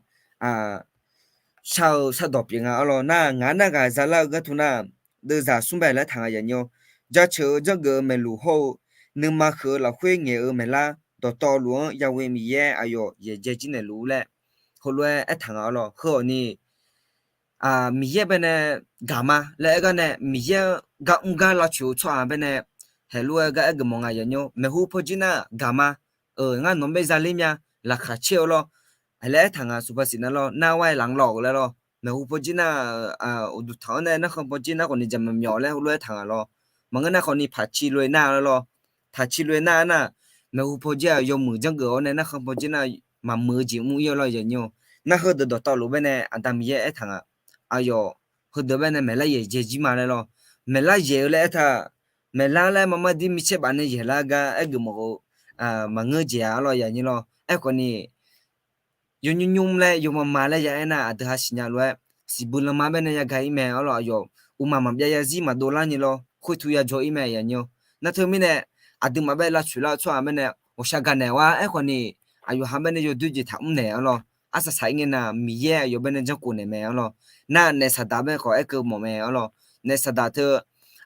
shar-eu shardawq pyeuf nga-awr lawr. Nar ngaq-anr narghaq zalar-eu gharduq nar, deuvzaq smr bae laer taq nga yanyir-awr, jaceuq-eu janrgeuf-eu maeqluq hawr-eu, nuima huiq-eu lafkhoer ngaeq-eu maeqlar dawqtawvluf-anr Ya'we Miqyaer aqyawf yaeqdzae jir naeqluf-ur laer heulof-aer aertaq nga-awr lawr. Heu-awq ni Miqyaer baenae gaq ma laer aer gar nae, Miqyaer-anr gar mr gar lavcoeq-eu tsawrhaq baenae haeqlof-aer gar aer geufmawf nga yanyir-awr, maeqhu pawjir nar gaq ma. Ngar nawq-anr bae zaler mya, laqkhaq caer-eu lawr. Laer aertaq nga supav siq nar lawr, nar war-aer laf-anr lawr-euq laer lawr. Maeqhu pawjir nar, uqduq tanq-anr nae narkhan pawjir nar khawfni jaqmyawf myawf laer heulof-aer taq nga lawr. Maqngeur nar khawfni paqci loe nar lawr. Taqci loe nar nar, maeqhu pawjir-aq yawmuiq janrgeuf-awr nae narkhan pawjir nar, maqmuiq-eu jeq mr-ir-awr lawr yanyir-awr. Nar heudeuq dawqtawvluf baenae aqda Miqyaer aertaq nga, aqyawf heudeuq baenae maeqlar yaeqdzae jir ma laer lawr. Maeqlar yaeq-eu laer aertaq, maeqlar laer marmar dir micaer baf nae yaeqlar gar aer geufmawf-eu maqngeur jeq-a lawr yanyir lawr. Aerkhawfni, yawnymr nymr laer yawma ma laer ya aer nar, aqdui ha siqnya lof-aer siqbuir lanma baenae yagaq-ir mae-awr lawr. Aqyawf uqmaq maqbyav yazir maqdov larni lawr, khoertu yajawr-ir mae yanyir-awr. Nar teumirnae, aqduimaf bae lavcoeq lar-eu tsawrhaq baenae ghawqshaq gaqnaeq-awr aerkhawfni, aqyawf ha baenae yawdoer jeq taqmr naeq-awr lawr. Arsaq saq-ir ngae nar, Miqyaer aqyawf baenae janrkhof naeq mae-awr lawr. Nar naef saqdaq bae khawf aer keuv mawf mae-awr lawr. Naef saqdaq teu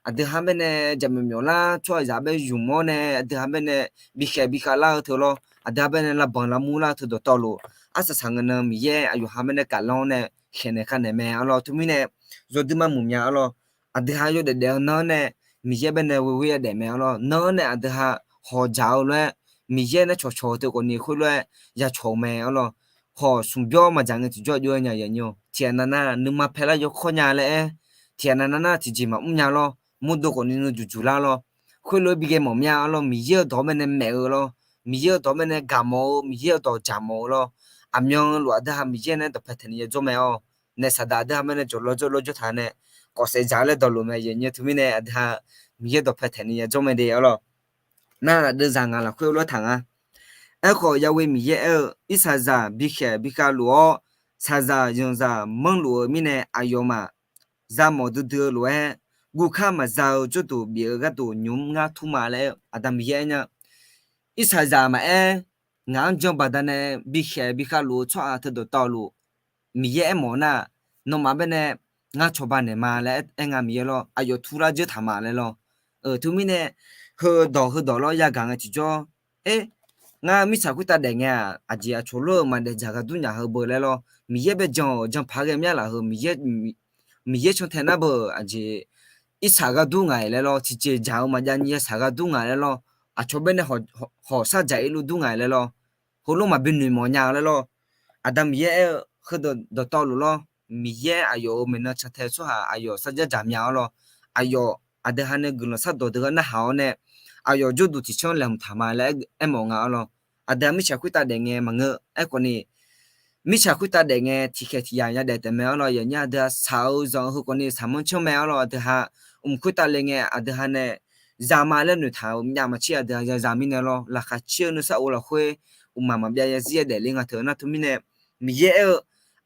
aqdui ha baenae jaqmyawf myawf lar, tsawrhaqzaq bae zmq-awr nae aqdui ha baenae bikhaeq bikhav lar-eu teu lawr, aqdui ha baenae lavbanq lavmur lar-eu teu dawqtawvluf, arsaq saq ngae nan Miqyaer aqyawf ha baenae kaflanr-awr nae khaeqnaeq khavnaeq mae-awr lawr. Teumirnae, yawduir mar muiq mya-awr lawr. Aqdui ha yawdaef daef-eu nan-anr nae Miqyaer baenae ghoeghoe yadaef mae-awr lawr. Nan-anr nae aqdui ha hawq dzaq-eu lof-aer Miqyaer nae cawqcawq-eu teu khawfni khoerlof-aer yacawq-eu mae-awr lawr. Hawq smq byawr maqdzaq ngae tiqjawr jov-aer nya yanyir-awr, tiqghaq nav nar nuima paelar yawkawr nya laer aer, tiqghaq nav nar tiqjeq maqmr nya lawr. Mawrdo khawfni nuijuq juq lar lawr. Khoerlof-aer bi ghae mawf mya-awr lawr, Miqyaer-euq dawq-anr baenae maeq-eu lawr, Miqyaer-euq dawq-anr baenae gaq mawf-eu, Miqyaer-euq dawq dzaq mawf-eu lawr. Aqmyanluf aqdui ha Miqyaer nae dawqpae taeqni yajawr mae-awr, naef saqdaq aqdui ha baenae jawq lawjawr lawjawr taq nae kawfsaef dzaq-eu laer dawqlof mae yanyir. Teumirnae aqdui ha Miqyaer dawqpae taeqni yajawr mae de-awr lawr. Nar deuvzaq ngaq lafkhoer lof-aer taq nga. Aerkhawf, Ya'we Miqyaer aer-eu, Irsaqzaq bikhaeq bikhav luf-awr, shaqzaq zanqzaq manrluf-eu mirnae aqyawfmaf zamawf duidui-eu lof-aer, guvkar maqza-eu jawrduq bif-eu gharduq nymq-mr ngar tur ma laer aer-eu, aqda Miqyaer aernya. Irsaqzaq maqaer, ngaq-anr jan baqdanae bikhaeq bikhav luf-eu tsawrhaq teu dawqtawvluf, Miqyaer aermawf nar, nawmaf baenae ngar cawba naeq ma laer aer nga Miqyaer lawr, aqyawf turlar dzeur taq ma laer lawr. Teumirnae, heudawq heudawq lawr yagaq ngae tiqjawr, er, ngar mirtsaq khoertav daef ngae-aq, aqjeq aqcawq lof-eu maqdaef dzaq gharduq nya heu beu laer lawr, Miqyaer bae jan-euq janpaq ghae myanr laf heu, Miqyaer cantae nar beu aqjeq irsaq gharduq nga-iq laer lawr, tiqjeq dzaq-eu maqjav ni yasaq gharduq nga laer lawr, aqcawq baenae hawq sar dzaq-ir luf dur nga laer lawr, heulof maqbi noeqmawf nya laer lawr. Aqda Miqyaer aer-eu heudawq dawqtawvluf lawr, Miqyaer aqyawf-euq maeqnan cantae-eu tsawrhaq aqyawf sarjax dzaq mya-awr lawr, aqyawf aqdui ha nae guiqlanq sardawq deuq-anr narhaq-awr nae, aqyawf jawrduq tiqcanr laeqhmq taq ma laer aermawf nga-awr lawr. Aqdui ha mirtsaq khoertav daef ngae maqngeur. Aerkhawf ni, mirtsaq khoertav daef ngae tiqkhaeq tiqyamq yadaef taef mae-awr lawr, aqyawf nyir aqdui ha shaq-eu zanq-eu heu khawf ni shaqmanr canr mae-awr lawr, aqdui ha mq khoertav le ngae aqdui ha nae zama laer noeqtaq-euq myav maqtser aqdui ha yaza mirnae lawr, laqkhaq caer-eu nuisar of lafkhoer uqmaq maqbyav yazir yadaef ler nga teu nar teumirnae, Miqyaer aer-eu,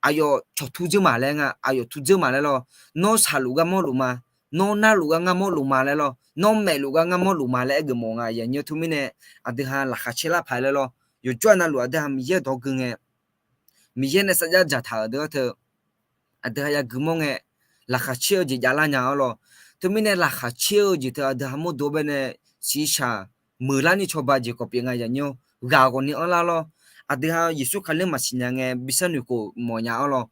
aqyawf cawq tur dzeur ma laer nga, aqyawf tur dzeur ma laer lawr, nawr shaqluf gar mawrluf ma, nawr narluf gar ngar mawrluf ma laer lawr, nawr maefluf gar ngar mawrluf ma laer aergeuf mawf nga aqyawf nyir teumirnae, aqdui ha laqkhaq caer lar paq laer lawr, yawqjawr navluf aqdui ha Miqyaer dawq gui ngae, Miqyaer nae sarjax dzaqtaq-euq deuq-anr teu aqdui ha yagui mawr ngae, laqkhaq caer-eu jeq javlar nya-awr lawr. Teumirnae laqkhaq caer-eu jeq teu aqdui ha mawrdo baenae shiqshaq muiqlar ni cawba jeq khawf pyeuf nga aqyawf nyir-awr, ghaq ghawqni anrlar lawr. Aqdui ha Yeqsur Kali-anr maqsiq nya ngae bishar noeqkhof mawf nya-awr lawr,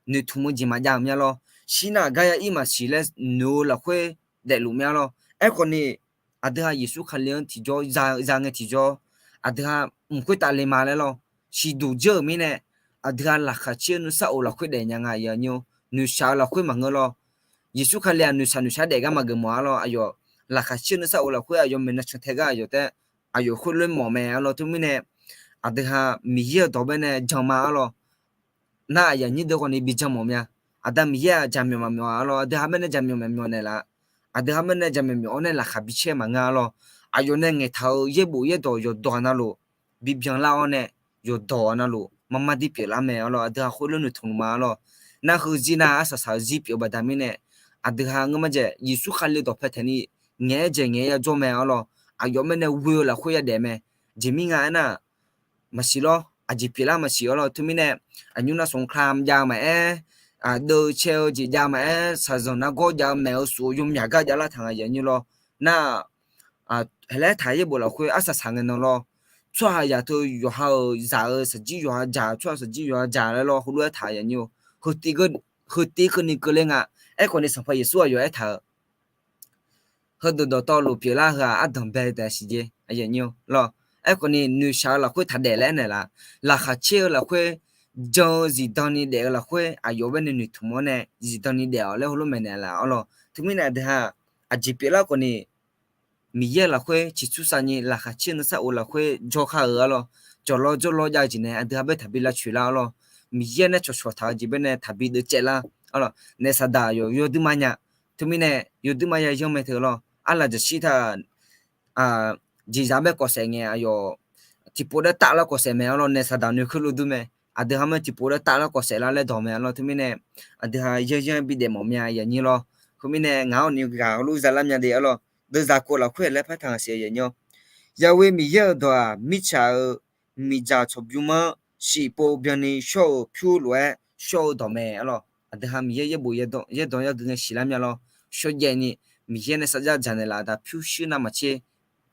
noeqtmq-eu jeq maqjav-euq mya lawr, shirnav gar ya ir maqsiq laer noeq-eu lafkhoer daefluf mya lawr. Aerkhawf ni, aqdui ha Yeqsur Kali-anr tiqjawr za ngae tiqjawr, aqdui ha mq khoertav le ma laer lawr, siqduq dzeur-euq mirnae, aqdui ha laqkhaq caer-eu nuisar of lafkhoer daef nya nga aqyawf nyir-awr, noeqshaq-eu lafkhoer maqngeur lawr. Yeqsur Kali-aq noeqshaq noeqshaq daef gar maqgeuf mawf-ar lawr, aqyawf laqkhaq caer-eu nuisar of lafkhoer aqyawf maeqnan cantae gar aqyawf taef, aqyawf khoerlof mawf mae-ar lawr teumirnae, aqdui ha Miqyaer-euq dawq baenae jan ma-ar lawr. Nar aqyawf nyir deuq khawf ni bi jan mawf mya. Aqda Miqyaer-aq jaqmyawf maqmyawf-ar lawr, aqdui ha baenae jaqmyawf maqmyawf naeqlaf. Aqdui ha baenae jaqmyawf mawf-awr nae laqkhaq bi caer maqngeur-ar lawr. Aqyawf nae ngaeqtaq-eu yaerbof yaerdawq yawqdawq navluf bibyan lar-awr nae, yawqdawq navluf marmar dir pyeuflar mae-ar lawr, aqdui ha khoerlof noeqtmq luf ma-ar lawr. Nar heuzir nar arsaq saq-eu zir pyeuf-eu baqda mirnae, aqdui ha ngeur marjae Yeqsur Kali dawqpae taeq ni ngaeq-aer jaeq ngaeq-aer yajawr mae-ar lawr. Aqyawf mirnae ghoe-eu lafkhoer yadaef mae. Jeq mir nga aernar, maqsiq lawr, aqjeq pyeuflar maqsiq-ar lawr teumirnae, aqnymr nar smqkar jav-eu maqaer, aqdeuv cae-eu jeq jav maqaer, shaqzanq nargawr jav-eu maeq-eu suf-eu yawmyaq gar javlar taq nga aqyawf nyir lawr. Nar, haelaer taq yaerbof lafkhoer arsaq saq ngae nan lawr, tsawrhaqzaq teu yawqha-euq zaq-eu saqjir yawqha dzaq, tsawrhaq saqjir yawqha dzaq laer lawr heulof-aer taq aqyawf nyir-eu, heutiv keuvni keuvle nga. Aerkhawf ni Sanqpaq Yeqsur aqyawf aertaq-euq heudeuq dawqtawvluf pyeuflar heu-aq ardanq bae taef siq jeq aqyawf nyir-eu lawr. Aerkhawf ni noeqshaq-eu lafkhoer taq daef laer aernaeq laf, laqkhaq caer-eu lafkhoer jan-eu zifdan ni daef-eu lafkhoer aqyawf baenae noeqtmq-awr nae zifdan ni daef-awq laer heulof maeqnaeq laf-ar lawr. Teumirnae aqdui ha aqjeq pyeuflar khawf ni Miqyaer-eu lafkhoer ciqcursav ni laqkhaq caer nuisar of lafkhoer jawrkar-euq-ar lawr. Jawqlawr jawrlawr jav-eu jeq nae aqdui ha bae taqbi lavcoeq lar-ar lawr. Miqyaer nae cawqcawq taq-eu jeq baenae taqbi deuvcaev lar-ar lawr. Naef saqdaq yawqyawr duima nya. Teumirnae yawduima ya yanr mae teu lawr. Arlaqjaqshir taq jeqzaq bae kawvsaef ngae aqyawf tiqpov daer tavlar kawvsaef mae-ar lawr, naef saqdaq noeqkeuv luf dur mae. Aqdui ha mae tiqpov daer tavlar kawvsaef lar laer dawq mae-ar lawr. Teumirnae aqdui ha yanr yanr bidaef mawf mya aqyawf nyir lawr. Khoermirnae ngaq-awr ni ghaq heulof zalar mya de-ar lawr. Deuvzaq kov lafkhoer laer par taq ngaq siq aqyawf nyir-awr, Yahweh Miqyaer-euq dawq-aq mirtsaq-euq miqdzaq tsawqbymr-anr shiqpov byanni shawr-euq pyur lof-aer shawr-eu dawq mae-ar lawr. Aqdui ha Miqyaer yaerbof yaerdawq yagui ngae siqlar mya lawr. Shawrjaev ni Miqyaer nae sarjax dzaq naeqlaf aqda pyurshuir navmaqtser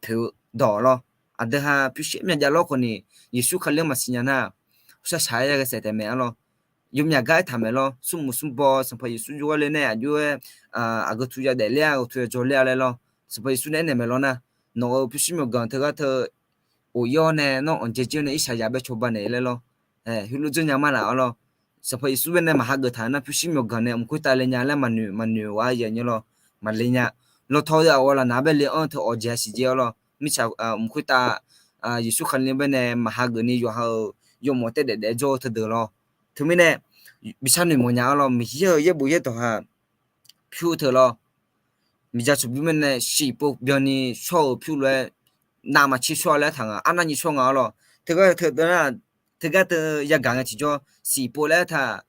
poeq-eu dawq lawr. Aqdui ha pyurshuir myav jav lawr khawf ni Yeqsur Kali-anr maqsiq nya nar, shaqshaq-aer yaghae saef taef mae-ar lawr. Yawmyaq gar aertaq mae lawr. Smrmuiq smrbaw Sanqpaq Yeqsur jawrgar le nae aqjox-aer aqgeu tu yadaef ler-a, aqgeu tu yajawr ler-a laer lawr. Sanqpaq Yeqsur nae aernaeq mae lawr nar, nawq-euq pyurshuir myawqganq teugar teu of ir-awr nae nawr anqdzae jir-awr nae irshaqzaq bae cawba naeq laer lawr. Heulof dzeur nya mar laf-ar lawr. Sanqpaq Yeqsur bae nae maqhageuf taq nar pyurshuir myawqganq nae mq khoertav le nya laer maqnoeq maqnoeq-a aqyawf nyir lawr. Maqle nya. Lawtaw-eu aqghawq lafnaq bae le-anr teu awqjeq-a siqjeq-ar lawr. Mirtsaq mq khoertav Yeqsur Kali bae nae maqhageuf ni yawqha-euq yawmawf taef daef daef jawr-eu teudeuq lawr. Teumirnae bi sharnoeq mawfnya-ar lawr. Miqyaer-euq yaerbof yaerdawq-aq pyur teu lawr. Miqdzaq tsawqbymr bae nae shiqpov byanni shawr-euq pyur lof-aer navmaqtser shawr-a laer taq nga. Arnavni shawr nga-ar lawr. Teugar teu nar, teugar teu yagaq ngae tiqjawr shiqpov laer taq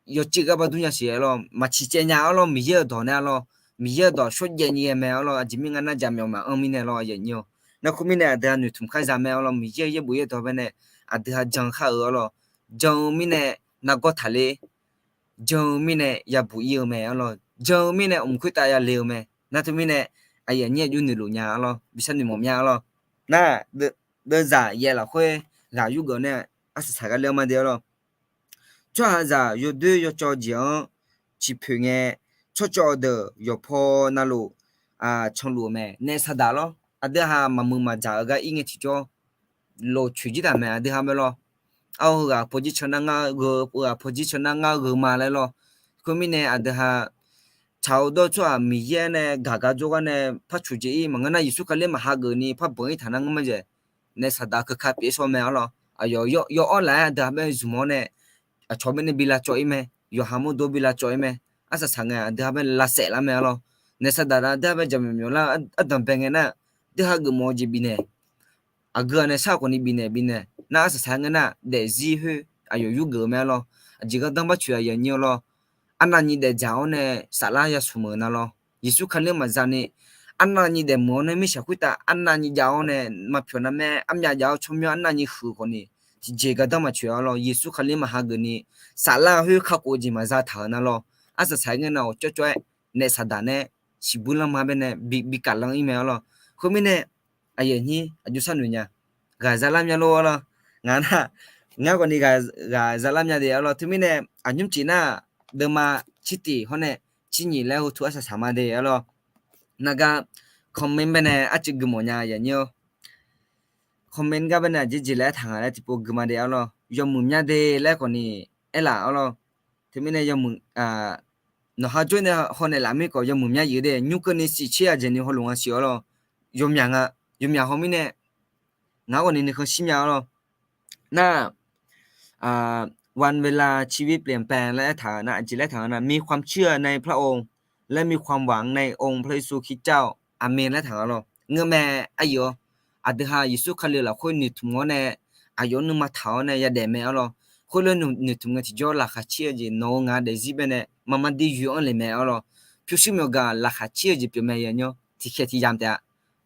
yawciv gar bar dur nya siq-ar lawr. Maqciq caev nya-ar lawr. Miqyaer-euq dawq nae-ar lawr. Miqyaer-euq dawq shawrjaev ni ghae mae-ar lawr. Aqjeq mirnae nar jaqmyawf maqanr mirnae lawr aqyawf nyir-awr. Nar khoermirnae aqdui ha noeqtmq kar za mae-ar lawr. Miqyaer-euq yaerbof yaerdawq bae nae aqdui ha jan kar-eu-ar lawr. Jan-eu mirnae nargawr taqler, jan-eu mirnae yabuq ir-eu mae arlawr. Jan-eu mirnae mq khoertav yale-eu mae. Nar teumirnae aqyuif aqnyir aqjox noeqluf nya arlawr, bishar noeqmawf mya arlawr. Nar, deuvzaq yaev lafkhoer ghaq yurgeuf nae arsaq saq gar le-anr ma de arlawr. Tsawrhaqzaq yawdoer yawcawv jeq-anr ciqpoeq ngae, tsawrcawv deuq yawqpaw navluf canluf-euq mae. Naef saqdaq lawr, aqdui ha maqmuiq maqdzaq-eu gar ir ngae tiqjawr, lof coeq jir taq mae aqdui ha mae lawr. Ar, heughaq paw jir can nar ngar gheu, heughaq paw jir can nar ngar gheu ma laer lawr. Khoermirnae aqdui ha tsaq-eu dawr tsawrhaq Miqyaer nae gaq gar jawrgar nae par coeq jeq ir maqngeur nar, Yeqsur Kali maqhageuf ni par banq ir taq nar ngar ma jaeq. Naef saqdaq keuka pyeuf shawr mae arlawr. Aqyawf yaw-awr laf-aer aqdui ha bae zmq-awr nae, aqcawq bae nae bi lavcawv ir mae. Yawqha mawrdo bi lavcawv ir mae. Arsaq saq ngae aqdui ha bae lavsaef lar mae arlawr. Naef saqdaq aqdui ha bae jaqmyawf myawf lar ardanq bae ngae nar, deuv hageuf mawf-eu jeq bifnaeq, aqgeu-a nae shar khawf ni bifnaeq bifnaeq nar, arsaq saq ngae nar daefzir khoer aqyawf yurgeuf-eu mae arlawr. Aqjeq gardanr barcoeq aqyuif aqnyir arlawr. Arnavni daefdzaq-awr nae saflar yasmq-euq nar lawr. Yeqsur Kali maqza ni, arnavni daefmuiq-awr nae mirshaq khoertav arnavni jav-awr nae maqpyawq narmaer armyav jav-awr tsawrmyanr arnavni huiq khawf ni, tiqjeq gardanr maqcoeq arlawr. Yeqsur Kali maqhageuf ni saflar khoer kakhof-eu jeq maqza taq-euq nar lawr. Arsaq saq ngae nar-awq cawvcawv-aer naef saqdaq nae siqbur lanma bae nae bi kaflanr ir mae arlawr. Khoermirnae aqyuif aqnyir aqjox sharnoeq nya, ghaq zalar mya lor arlawr. Ngaq nar, ngar khawf ni ghaq zalar mya de arlawr. Teumirnae aqnymr cif nar, deuvma cirtiq hawr nae cirnyiq laer heutu arsaq saq ma de arlawr. Nargar comment bae nae arcuiv guimawf nya aqyuif aqnyir-awr. Comment gar bae nae aqjeq jeq laer aertaq nga laer tiqpov guima de arlawr. Yawmuiq mya de laer khawf ni aerlaf arlawr. Teumirnae yawmuiq, nawqha jawr nae hawnaeq laf mirkawf yawmuiq mya yif de, nymr keuvni siqtser aqjeq ni hawluf nga siq arlawr. Yawmyaq nga, yawmyaq haw mirnae ngaq khawf ni nuikhanr shir mya arlawr. Nar วันเวลาชีวิตเปลี่ยนแปลง laer aertaq-eu nar, aqjeq laer aertaq nga nar มีความเชื่อในพระองค์ และมีความหวังในองค์พระเยซูคริสต์เจ้า อาเมน laer aertaq nga lawr. Ngeurmae aryaer-awr, aqdui ha Yeqsur Kali lafkhoer noeqtmq-awr nae, aqyawf-anr nuima taq-awr nae yadaef mae arlawr. Khoerlof noeqtmq ngae tiqjawr laqkhaq caer-eu jeq nawq-eu ngaq daefzir bae nae maqmar dir yoe-anr le mae arlawr. Pyurshuir myawqgaq laqkhaq caer-eu jeq pyeuf mae aqyuif aqnyir-awr, tiqkhaeq tiqyamq taef-a.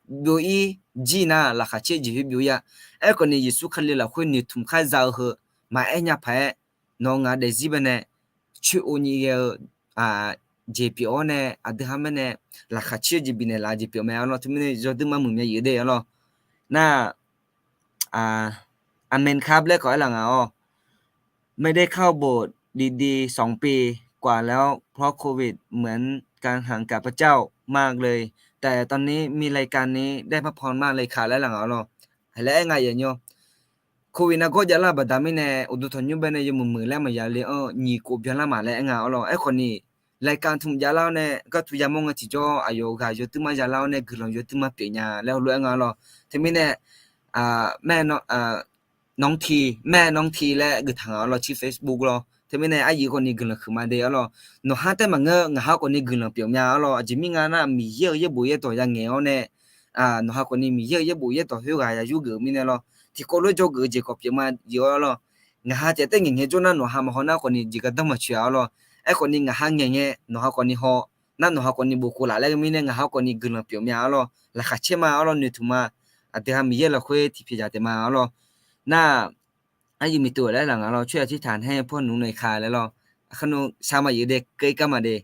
Byov-ir jir nar laqkhaq caer-eu jeq khoer byov-ir-a. Aerkhawf ni Yeqsur Kali lafkhoer noeqtmq khar za-eu heu maqaer nya paq-aer, nawq-eu ngaq daefzir bae nae coer-o nyi ghae-eu jeq pyeuf-awr nae, aqdui ha bae nae laqkhaq caer-eu jeq bifnaeq laf-eu jeq pyeuf mae arlawr. Teumirnae yawduir mar muiq mya yif de arlawr. Nar อาเมนครับ laer khawf aerlaf nga-awr, ไม่ได้เข้าโบสถ์ดีๆ สองปีกว่าแล้ว เพราะโควิด เหมือนการห่างกับพระเจ้ามากเลย แต่ตอนนี้มีรายการนี้ได้พระพรมากเลยค่ะ laer aerlaf nga arlawr. Haiq laer aer nga aqyuif aqnyir-awr, Covid nargawr javlar-eu baqda mirnae uqduq tanqnymr bae nae yawmuiq muiq laer maqya le-anr nyiq khof byanlar ma laer aer nga arlawr. Aerkhawf ni รายการ tmq javlar-awr nae gartu yamawr ngae tiqjawr aqyawf ghaq yawduir mar yalar-awr nae guiqlanq yawduir mar pyeuf nya laer heulof-aer nga arlawr. Teumirnae น้องที แม่น้องที laer geuf taq nga arlawr, ชื่อ Facebook lawr. Teumirnae aryuif khawf ni guiqlanq huiqma de arlawr. Nawqha taef maqngeur, ngaq ha khawf ni guiqlanq pyeuf mya arlawr. Aqjeq mir nga nar, Miqyaer-euq yaerbof yaerdawq yangaeq-awr nae, nawqha khawf ni Miqyaer-euq yaerbof yaerdawq khoerghaq ya yurgeuf-eu mirnae lawr. Tiqkawv lof jawrgeuf-eu jeq khawf pyeuf ma yif-awr arlawr. Ngaq ha taef taef ngaeq ngae jawr nar nawqha maqhaw nar khawf ni jeq gardanr maqcoeq-a arlawr. Aerkhawf ni ngaq ha ngaeq ngae nawqha khawf ni haw nar, nawqha khawf ni bof khof laf laer mirnae ngaq ha khawf ni guiqlanq pyeuf mya arlawr. Laqkhaq caer ma arlawr, noeqtmq ma. Aqdui ha Miqyaer lafkhoer tiqpyaq dzaq taef ma arlawr. Nar, aryuif miqtuq laer laf nga lawr, ช่วยอธิษฐานให้พวกหนูหน่อยค่ะ laer lawr. Aqkhar nmr sar ma yif de, keuv-ir gar ma de.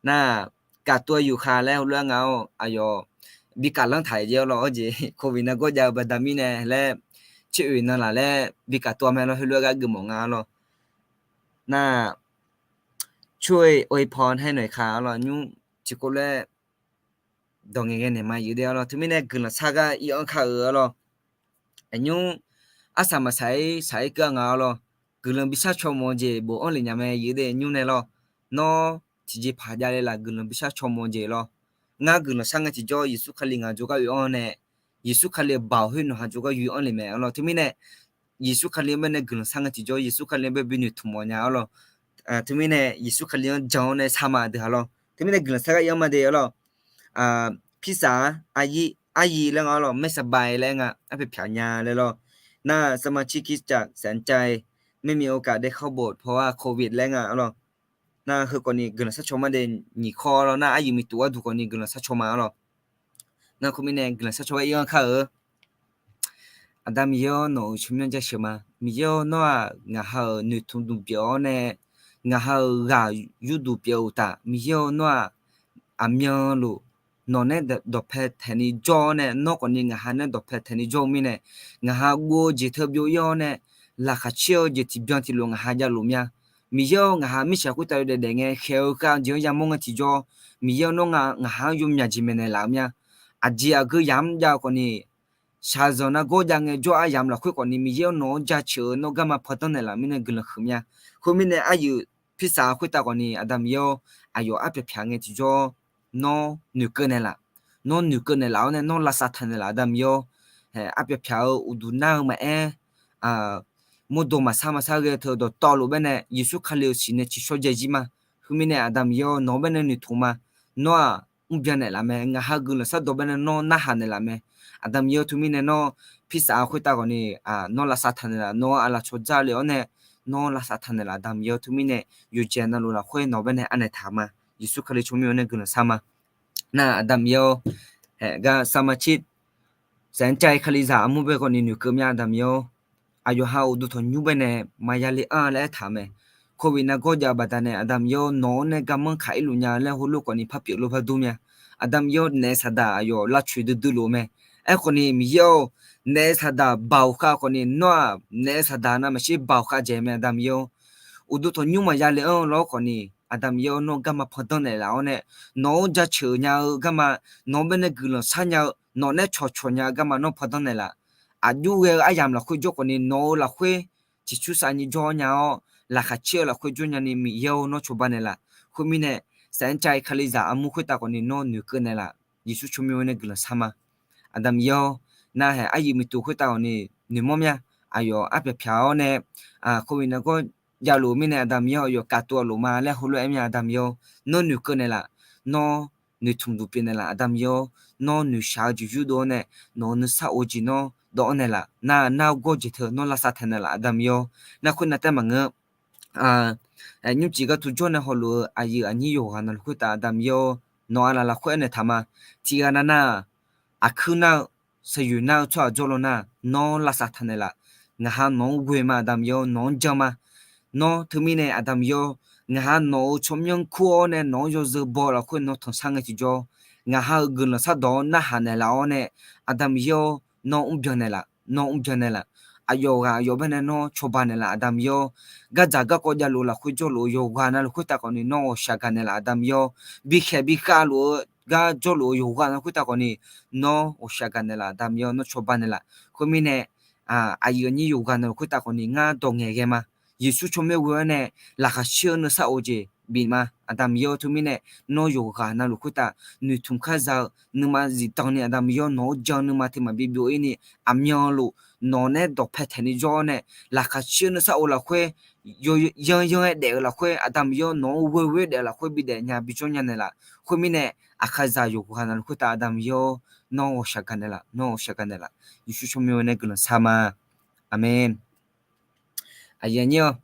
Nar, กักตัวอยู่ค่ะ laer heulof-aer nga-awr, aqyawf bi kaflanr taq-euq jeq arlawr. Arjeq Covid nargawr jav-eu baqda mirnae laer, coer-oeq nan laf laer bi กักตัว mae lawr, heulof-aer gar geufmawf nga lawr. Nar, ช่วยอวยพรให้หน่อยค่ะ arlawr, nymr tiqkawv laer dawq ngaeqghae naeq ma yif de arlawr. Teumirnae guiqlanq sar gar ir-anr kar-euq arlawr. Aqnymr arsaq maqsaq-ir saq-ir keuv-a nga arlawr. Guiqlanq bishar caw mawf-eu jeq bofanr lef nya mae yif de nymr nae lawr. Nawr tiqjeqpaq javle laf guiqlanq bishar caw mawf-eu jeq lawr. Ngar guiqlanq sar ngae tiqjawr Yeqsur Kali ngaq jawrgar oe-anr nae, Yeqsur Kali-euq baoq khoer nawq ha jawrgar yoe-anr le mae arlawr. Teumirnae Yeqsur Kali-anr bae nae guiqlanq sar ngae tiqjawr Yeqsur Kali-anr bae bi noeqtmq mawf nya arlawr. Teumirnae Yeqsur Kali-anr jan-awr nae sar ma deuq ha lawr. Teumirnae guiqlanq sar gar ir-anr ma de arlawr. Pirsaq-a, aryir laer nga arlawr, ไม่สบาย laer nga, arpoeq pyaq nya laer lawr. Nar, สมาชิกคริสตจักรแสนชัย ไม่มีโอกาสได้เข้าโบสถ์เพราะว่าโควิด laer nga arlawr. Nar, heu khawf ni guiqlanq sar caw ma de, nyiq kawr lawr. Nar, aryuif miqtuq gharduq khawf ni guiqlanq sar caw ma arlawr. Nar, khoermirnae guiqlanq sar caw gar ir-anr kar-eu. Aqda Miqyaer-awr, nawq-euq tsawrmyanr jasheuq ma. Miqyaer-awr, nawr-aq ngaq ha-euq noeqtmq duq pyeuf-awr nae, ngaq ha-euq ghaq yurduq pyeuf-eu uqtaf, Miqyaer-awr, nawr-aq aqmyanluf nawq nae dawqpae taeqni jawr-awr nae, nawr khawfni ngaq ha nae dawqpae taeqni jawr-eu mirnae, ngaq ha guv-eu jeq teu byov-ir-awr nae, laqkhaq caer-eu jeq tiqbyan tiqlof ngaq ha javluf mya. Miqyaer-awr, ngaq ha mirtsaq khoertav yawdaef daef ngae khaeq-eu khav-eu jeq-anr yamawr ngae tiqjawr, Miqyaer-awr, nawr ngaq ha-anr yawmyaq jeq maeqnaeq laf-eu mya. Aqjeq aqgeu yamq jav-eu khawfni, shaqzanq nargawr jav ngaejawr aryamq lafkhoer khawfni, Miqyaer-awr, nawq-anr jaceuq-eu nawr garma pandanr naeqlaf mirnae guiqlanq huiq mya. Khoermirnae, aryuif pirsaq khoertav khawfni, Aqda Miqyaer-awr, aqyawf arpyaq pyaq ngae tiqjawr, nawr noeqkeuv naeqlaf. Nawr noeqkeuv naeqlaf-awr nae, nawr lavsav taq naeqlaf, Aqda Miqyaer-awr. Arpyaq pyaq-eu uqduq nar-eu maqaer, mawrdo maqsar maqsar ghae-eu teu dawqtawvluf baenae, Yeqsur Kali-euq siq nae tsiqshawr jaeq jir ma. Khoermirnae, Aqda Miqyaer-awr, nawq-anr baenae noeqtmq ma. Nawr-aq mrbyan naeqlaf mae. Ngaq ha guiqlanq shardawq baenae nawr narhaq naeqlaf mae. Aqda Miqyaer-awr, teumirnae nawr pirsaq khoertav khawfni, nawr lavsav taq naeqlaf. Nawr aqlaf cawqdzaq le-awr nae, nawr lavsav taq naeqlaf, Aqda Miqyaer-awr. Teumirnae yawqjeq navluf lafkhoer nawq baenae anaeq taq ma. Yeqsur Kali tsawrmyanr-awr nae guiqlanq shar ma. Nar-aq, Aqda Miqyaer-awr, haeq gar sarmaqtser saeqcav-i Kalizaq armur bae khawfni noeqkeuv mya, Aqda Miqyaer-awr. Aqyawf ha uqduq tanqnymr baenae maqya le anr laer aertaq-eu mae. Covid nargawr jav-eu baqdanae, Aqda Miqyaer-awr, nawq-anr nae garmanr kaq-ir luf nya laer heulof khawfni par pyeuf lof par dur mya. Aqda Miqyaer-awr, naef saqdaq aqyawf lavcoeq duidui lof-eu mae. Aerkhawfni, Miqyaer-awr, naef saqdaq baoq khav khawfni, nawr-aq naef saqdaq navmaqtser baoq khav dzaeq mae, Aqda Miqyaer-awr. Uqduq tanqnymr maqya le anr lawr khawfni, Aqda Miqyaer-awr, nawr garma pandanr naeqlaf-awr nae, nawq-anr jaceuq nya-eu garma, nawq-anr baenae guiqlanq shar nya-eu, nawq nae cawqcawq nya-eu garma nawr pandanr naeqlaf. Aqjox ghae-eu aryamq lafkhoer jawr khawfni, nawq-euq lafkhoer ciqcursav nyi jawr nya-awr, laqkhaq caer-eu lafkhoer jawr nyani, Miqyaer-awr, nawr cawba naeqlaf. Khoermirnae, saeqcav-i Kalizaq armur khoertav khawfni nawr noeqkeuv naeqlaf. Yeqsur tsawrmyanr-awr nae guiqlanq shar ma. Aqda Miqyaer-awr, nar-aq haeq aryuif muiqtuq khoertav khawfni noeqmawr mya. Aqyawf arpyaq pyaq-awr nae, Covid nargawr javluf-eu mirnae, Aqda Miqyaer-awr, aqyawf kavtov-a lof ma laer heulof-aer mya, Aqda Miqyaer-awr. Nawr noeqkeuv naeqlaf. Nawr noeqtmq duq pyeuf naeqlaf, Aqda Miqyaer-awr. Nawr noeqshaq-eu jeq yurdov-awr nae, nawq-euq nuisar of jeq nawr dawv-anr naeqlaf. Nar-aq, nar-eu gawr jeq teu nawr lavsav taq naeqlaf, Aqda Miqyaer-awr. Nar khoernav taef maqngeur, nymrcif gar tujawr nae hawluf-eu aqyuif aqnyir yawqghaq navluf khoertav, Aqda Miqyaer-awr, nawq aqlaf lafkhoer aernaeq taq ma. Tiqghaq navnav-aq, aqkuir nar-eu, saqyoeq nar-eu tsawrhaq jawrluf nar, nawr lavsav taq naeqlaf. Ngaq ha nawq-anr ghoe ma, Aqda Miqyaer-awr, nawq-anr jan ma. Nawr teumirnae, Aqda Miqyaer-awr, ngaq ha nawq-euq tsawrmyanr kur-awr nae nawq-anr yawzeu baw-eu lafkhoer nawr tanqsar ngae tiqjawr, ngaq ha-euq guiqlanq shardawq-awr narhaq naeqlaf-awr nae, Aqda Miqyaer-awr, nawr mrbyan naeqlaf, nawr mrbyan naeqlaf. Aqyawf ghaq aqyawf baenae nawr cawba naeqlaf, Aqda Miqyaer-awr. Gardzaq garkawv javluf lafkhoer jawrluf-eu yawqghaq navluf khoertav khawfni nawr ghawqshaq gaq naeqlaf, Aqda Miqyaer-awr. Bikhaeq bikhav luf-eu gar jawrluf-eu yawqghaq navluf khoertav khawfni nawr ghawqshaq gaq naeqlaf, Aqda Miqyaer-awr, nawr cawba naeqlaf. Khoermirnae, aqyuif aqnyir yawqghaq navluf khoertav khawfni ngar dawq ngaeqghae ma. Yeqsur tsawrmyanr ghoe-awr nae laqkhaq caer-eu nuisar of jeq bif ma. Aqda Miqyaer-awr, teumirnae nawr yawqghaq navluf khoertav noeqtmq kar za-eu nuima zifdan ni, Aqda Miqyaer-awr, nawq-anr jan nuima teu maqbi byov-ir ni, aqmyanluf nawq nae dawqpae taeqni jawr-awr nae, laqkhaq caer-eu nuisar of lafkhoer, yanyanr-aer daef-eu lafkhoer, Aqda Miqyaer-awr, nawq-anr ghoeghoe daef-eu lafkhoer bidaef nya bijawr nya naeqlaf. Khoermirnae, aqkaqzaq yawqghaq navluf khoertav, Aqda Miqyaer-awr, nawr ghawqshaq gaq naeqlaf, nawr ghawqshaq gaq naeqlaf. Yeqsur tsawrmyanr nae guiqlanq shar ma. Aqmeq. Aqyuif aqnyir-awr,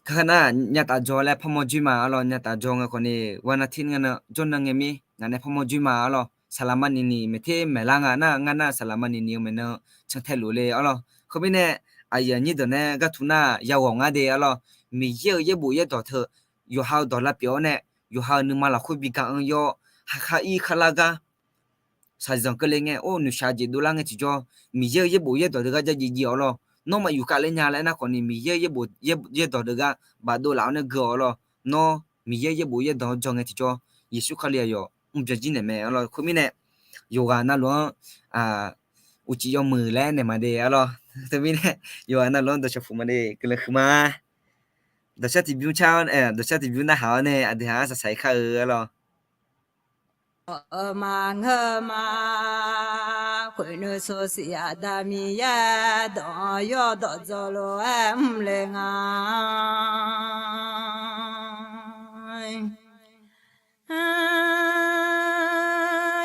kar nar-aq, nyataf dzaw laer parmawr joer ma arlawr. Nyataf dzaw ngae khawfni, ghaq nav tir nga na jawr nan ngae mir, ngaq nae parmawr joer ma arlawr. Saqlaqma nini maeqter maeqlar nga nar, ngar nar-aq saqlaqma nini-eu maeqnan cantae luf le arlawr. Khoermirnae, aqyuif aqnyir deuq nae gharduq nar-aq, yaghawq ngar de arlawr. Miqyaer-euq yaerbof yaerdawq teu, yawqha-euq dawq lavpyeuf-awr nae, yawqha-euq nuima lafkhoer bi ga-anr yawr, haqkhar ir kharlar gar shaqzanq keuvle ngae, or noeqshaq jeq dovlar ngae tiqjawr, Miqyaer-euq yaerbof yaerdawq deuq gar jar jiv jiv arlawr. Nawr maqyuf khav ler nya laer nar khawfni, Miqyaer-euq yaerbof yaerdawq deuq gar bafdov laf-awr nae gui-awq arlawr. Nawr Miqyaer yaerbof yaerdawq-anr jan ngae tiqjawr, Yeqsur Kali aqyawf mrbyan jir naeq mae arlawr. Khoermirnae, yawqghaq navluf-anr uqcif yawmuiq laer naeq ma de arlawr. Teumirnae, yawqghaq navluf-anr dawqshaq puq ma de, guiqlanq huiq ma. Dawqshar tiqbymr car, dawqshar tiqbymr narhaq-awr nae aqdui haq-anr saqsaq-ir kar-eu arlawr. Awq-eu ma ngeur ma, khoeqnuiv sawqsiq Aqda Miqyaer dawq-anr yawdawq dzaw lof-aer mr le nga.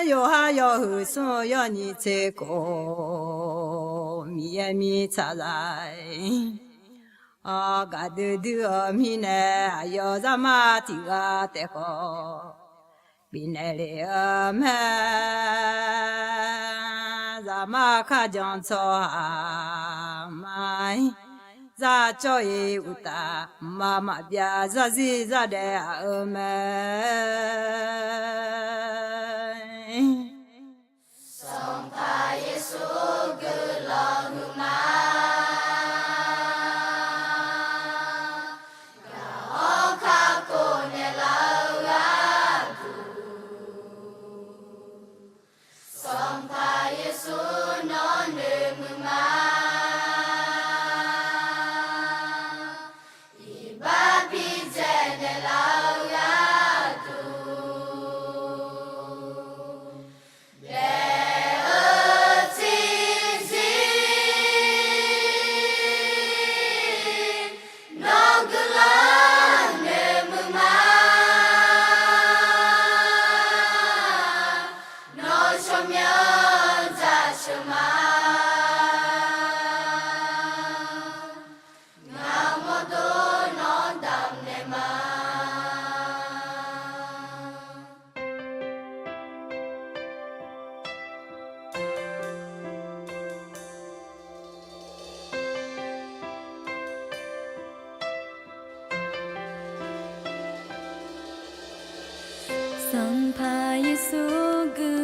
Yawqha yawhuiq smr-eu yawnyir tser khof, Miqyaer mirtsaq za-aer, gaqdui dui-eu mirnae, aqyawf zaqmar tiq ghaq taef khawf bifnaeq lef-eu mae. Zaqmar kharjan tsawrhaq ma Zar cawv-iq uqtaf, mqmaq maqbyav zarzir zardaef aq-eu mae. Sanqpaq Yeqsur guiqlanq huiqma. Gaq-awr kakhof naeqlaf-eu gharduq, Sanqpaq Yeqsur nawr noeqmuiq ma. Iqbax bidzaeq naeqlaf-eu gharduq, daef-eu tserzir nawr guiqlanq noeqmuiq ma. Nawr tsawrmyanr dzaqsheuq ma. Ngaq mawrdo nawr damqnaeq ma. Sanqpaq Yeqsur guiqlanq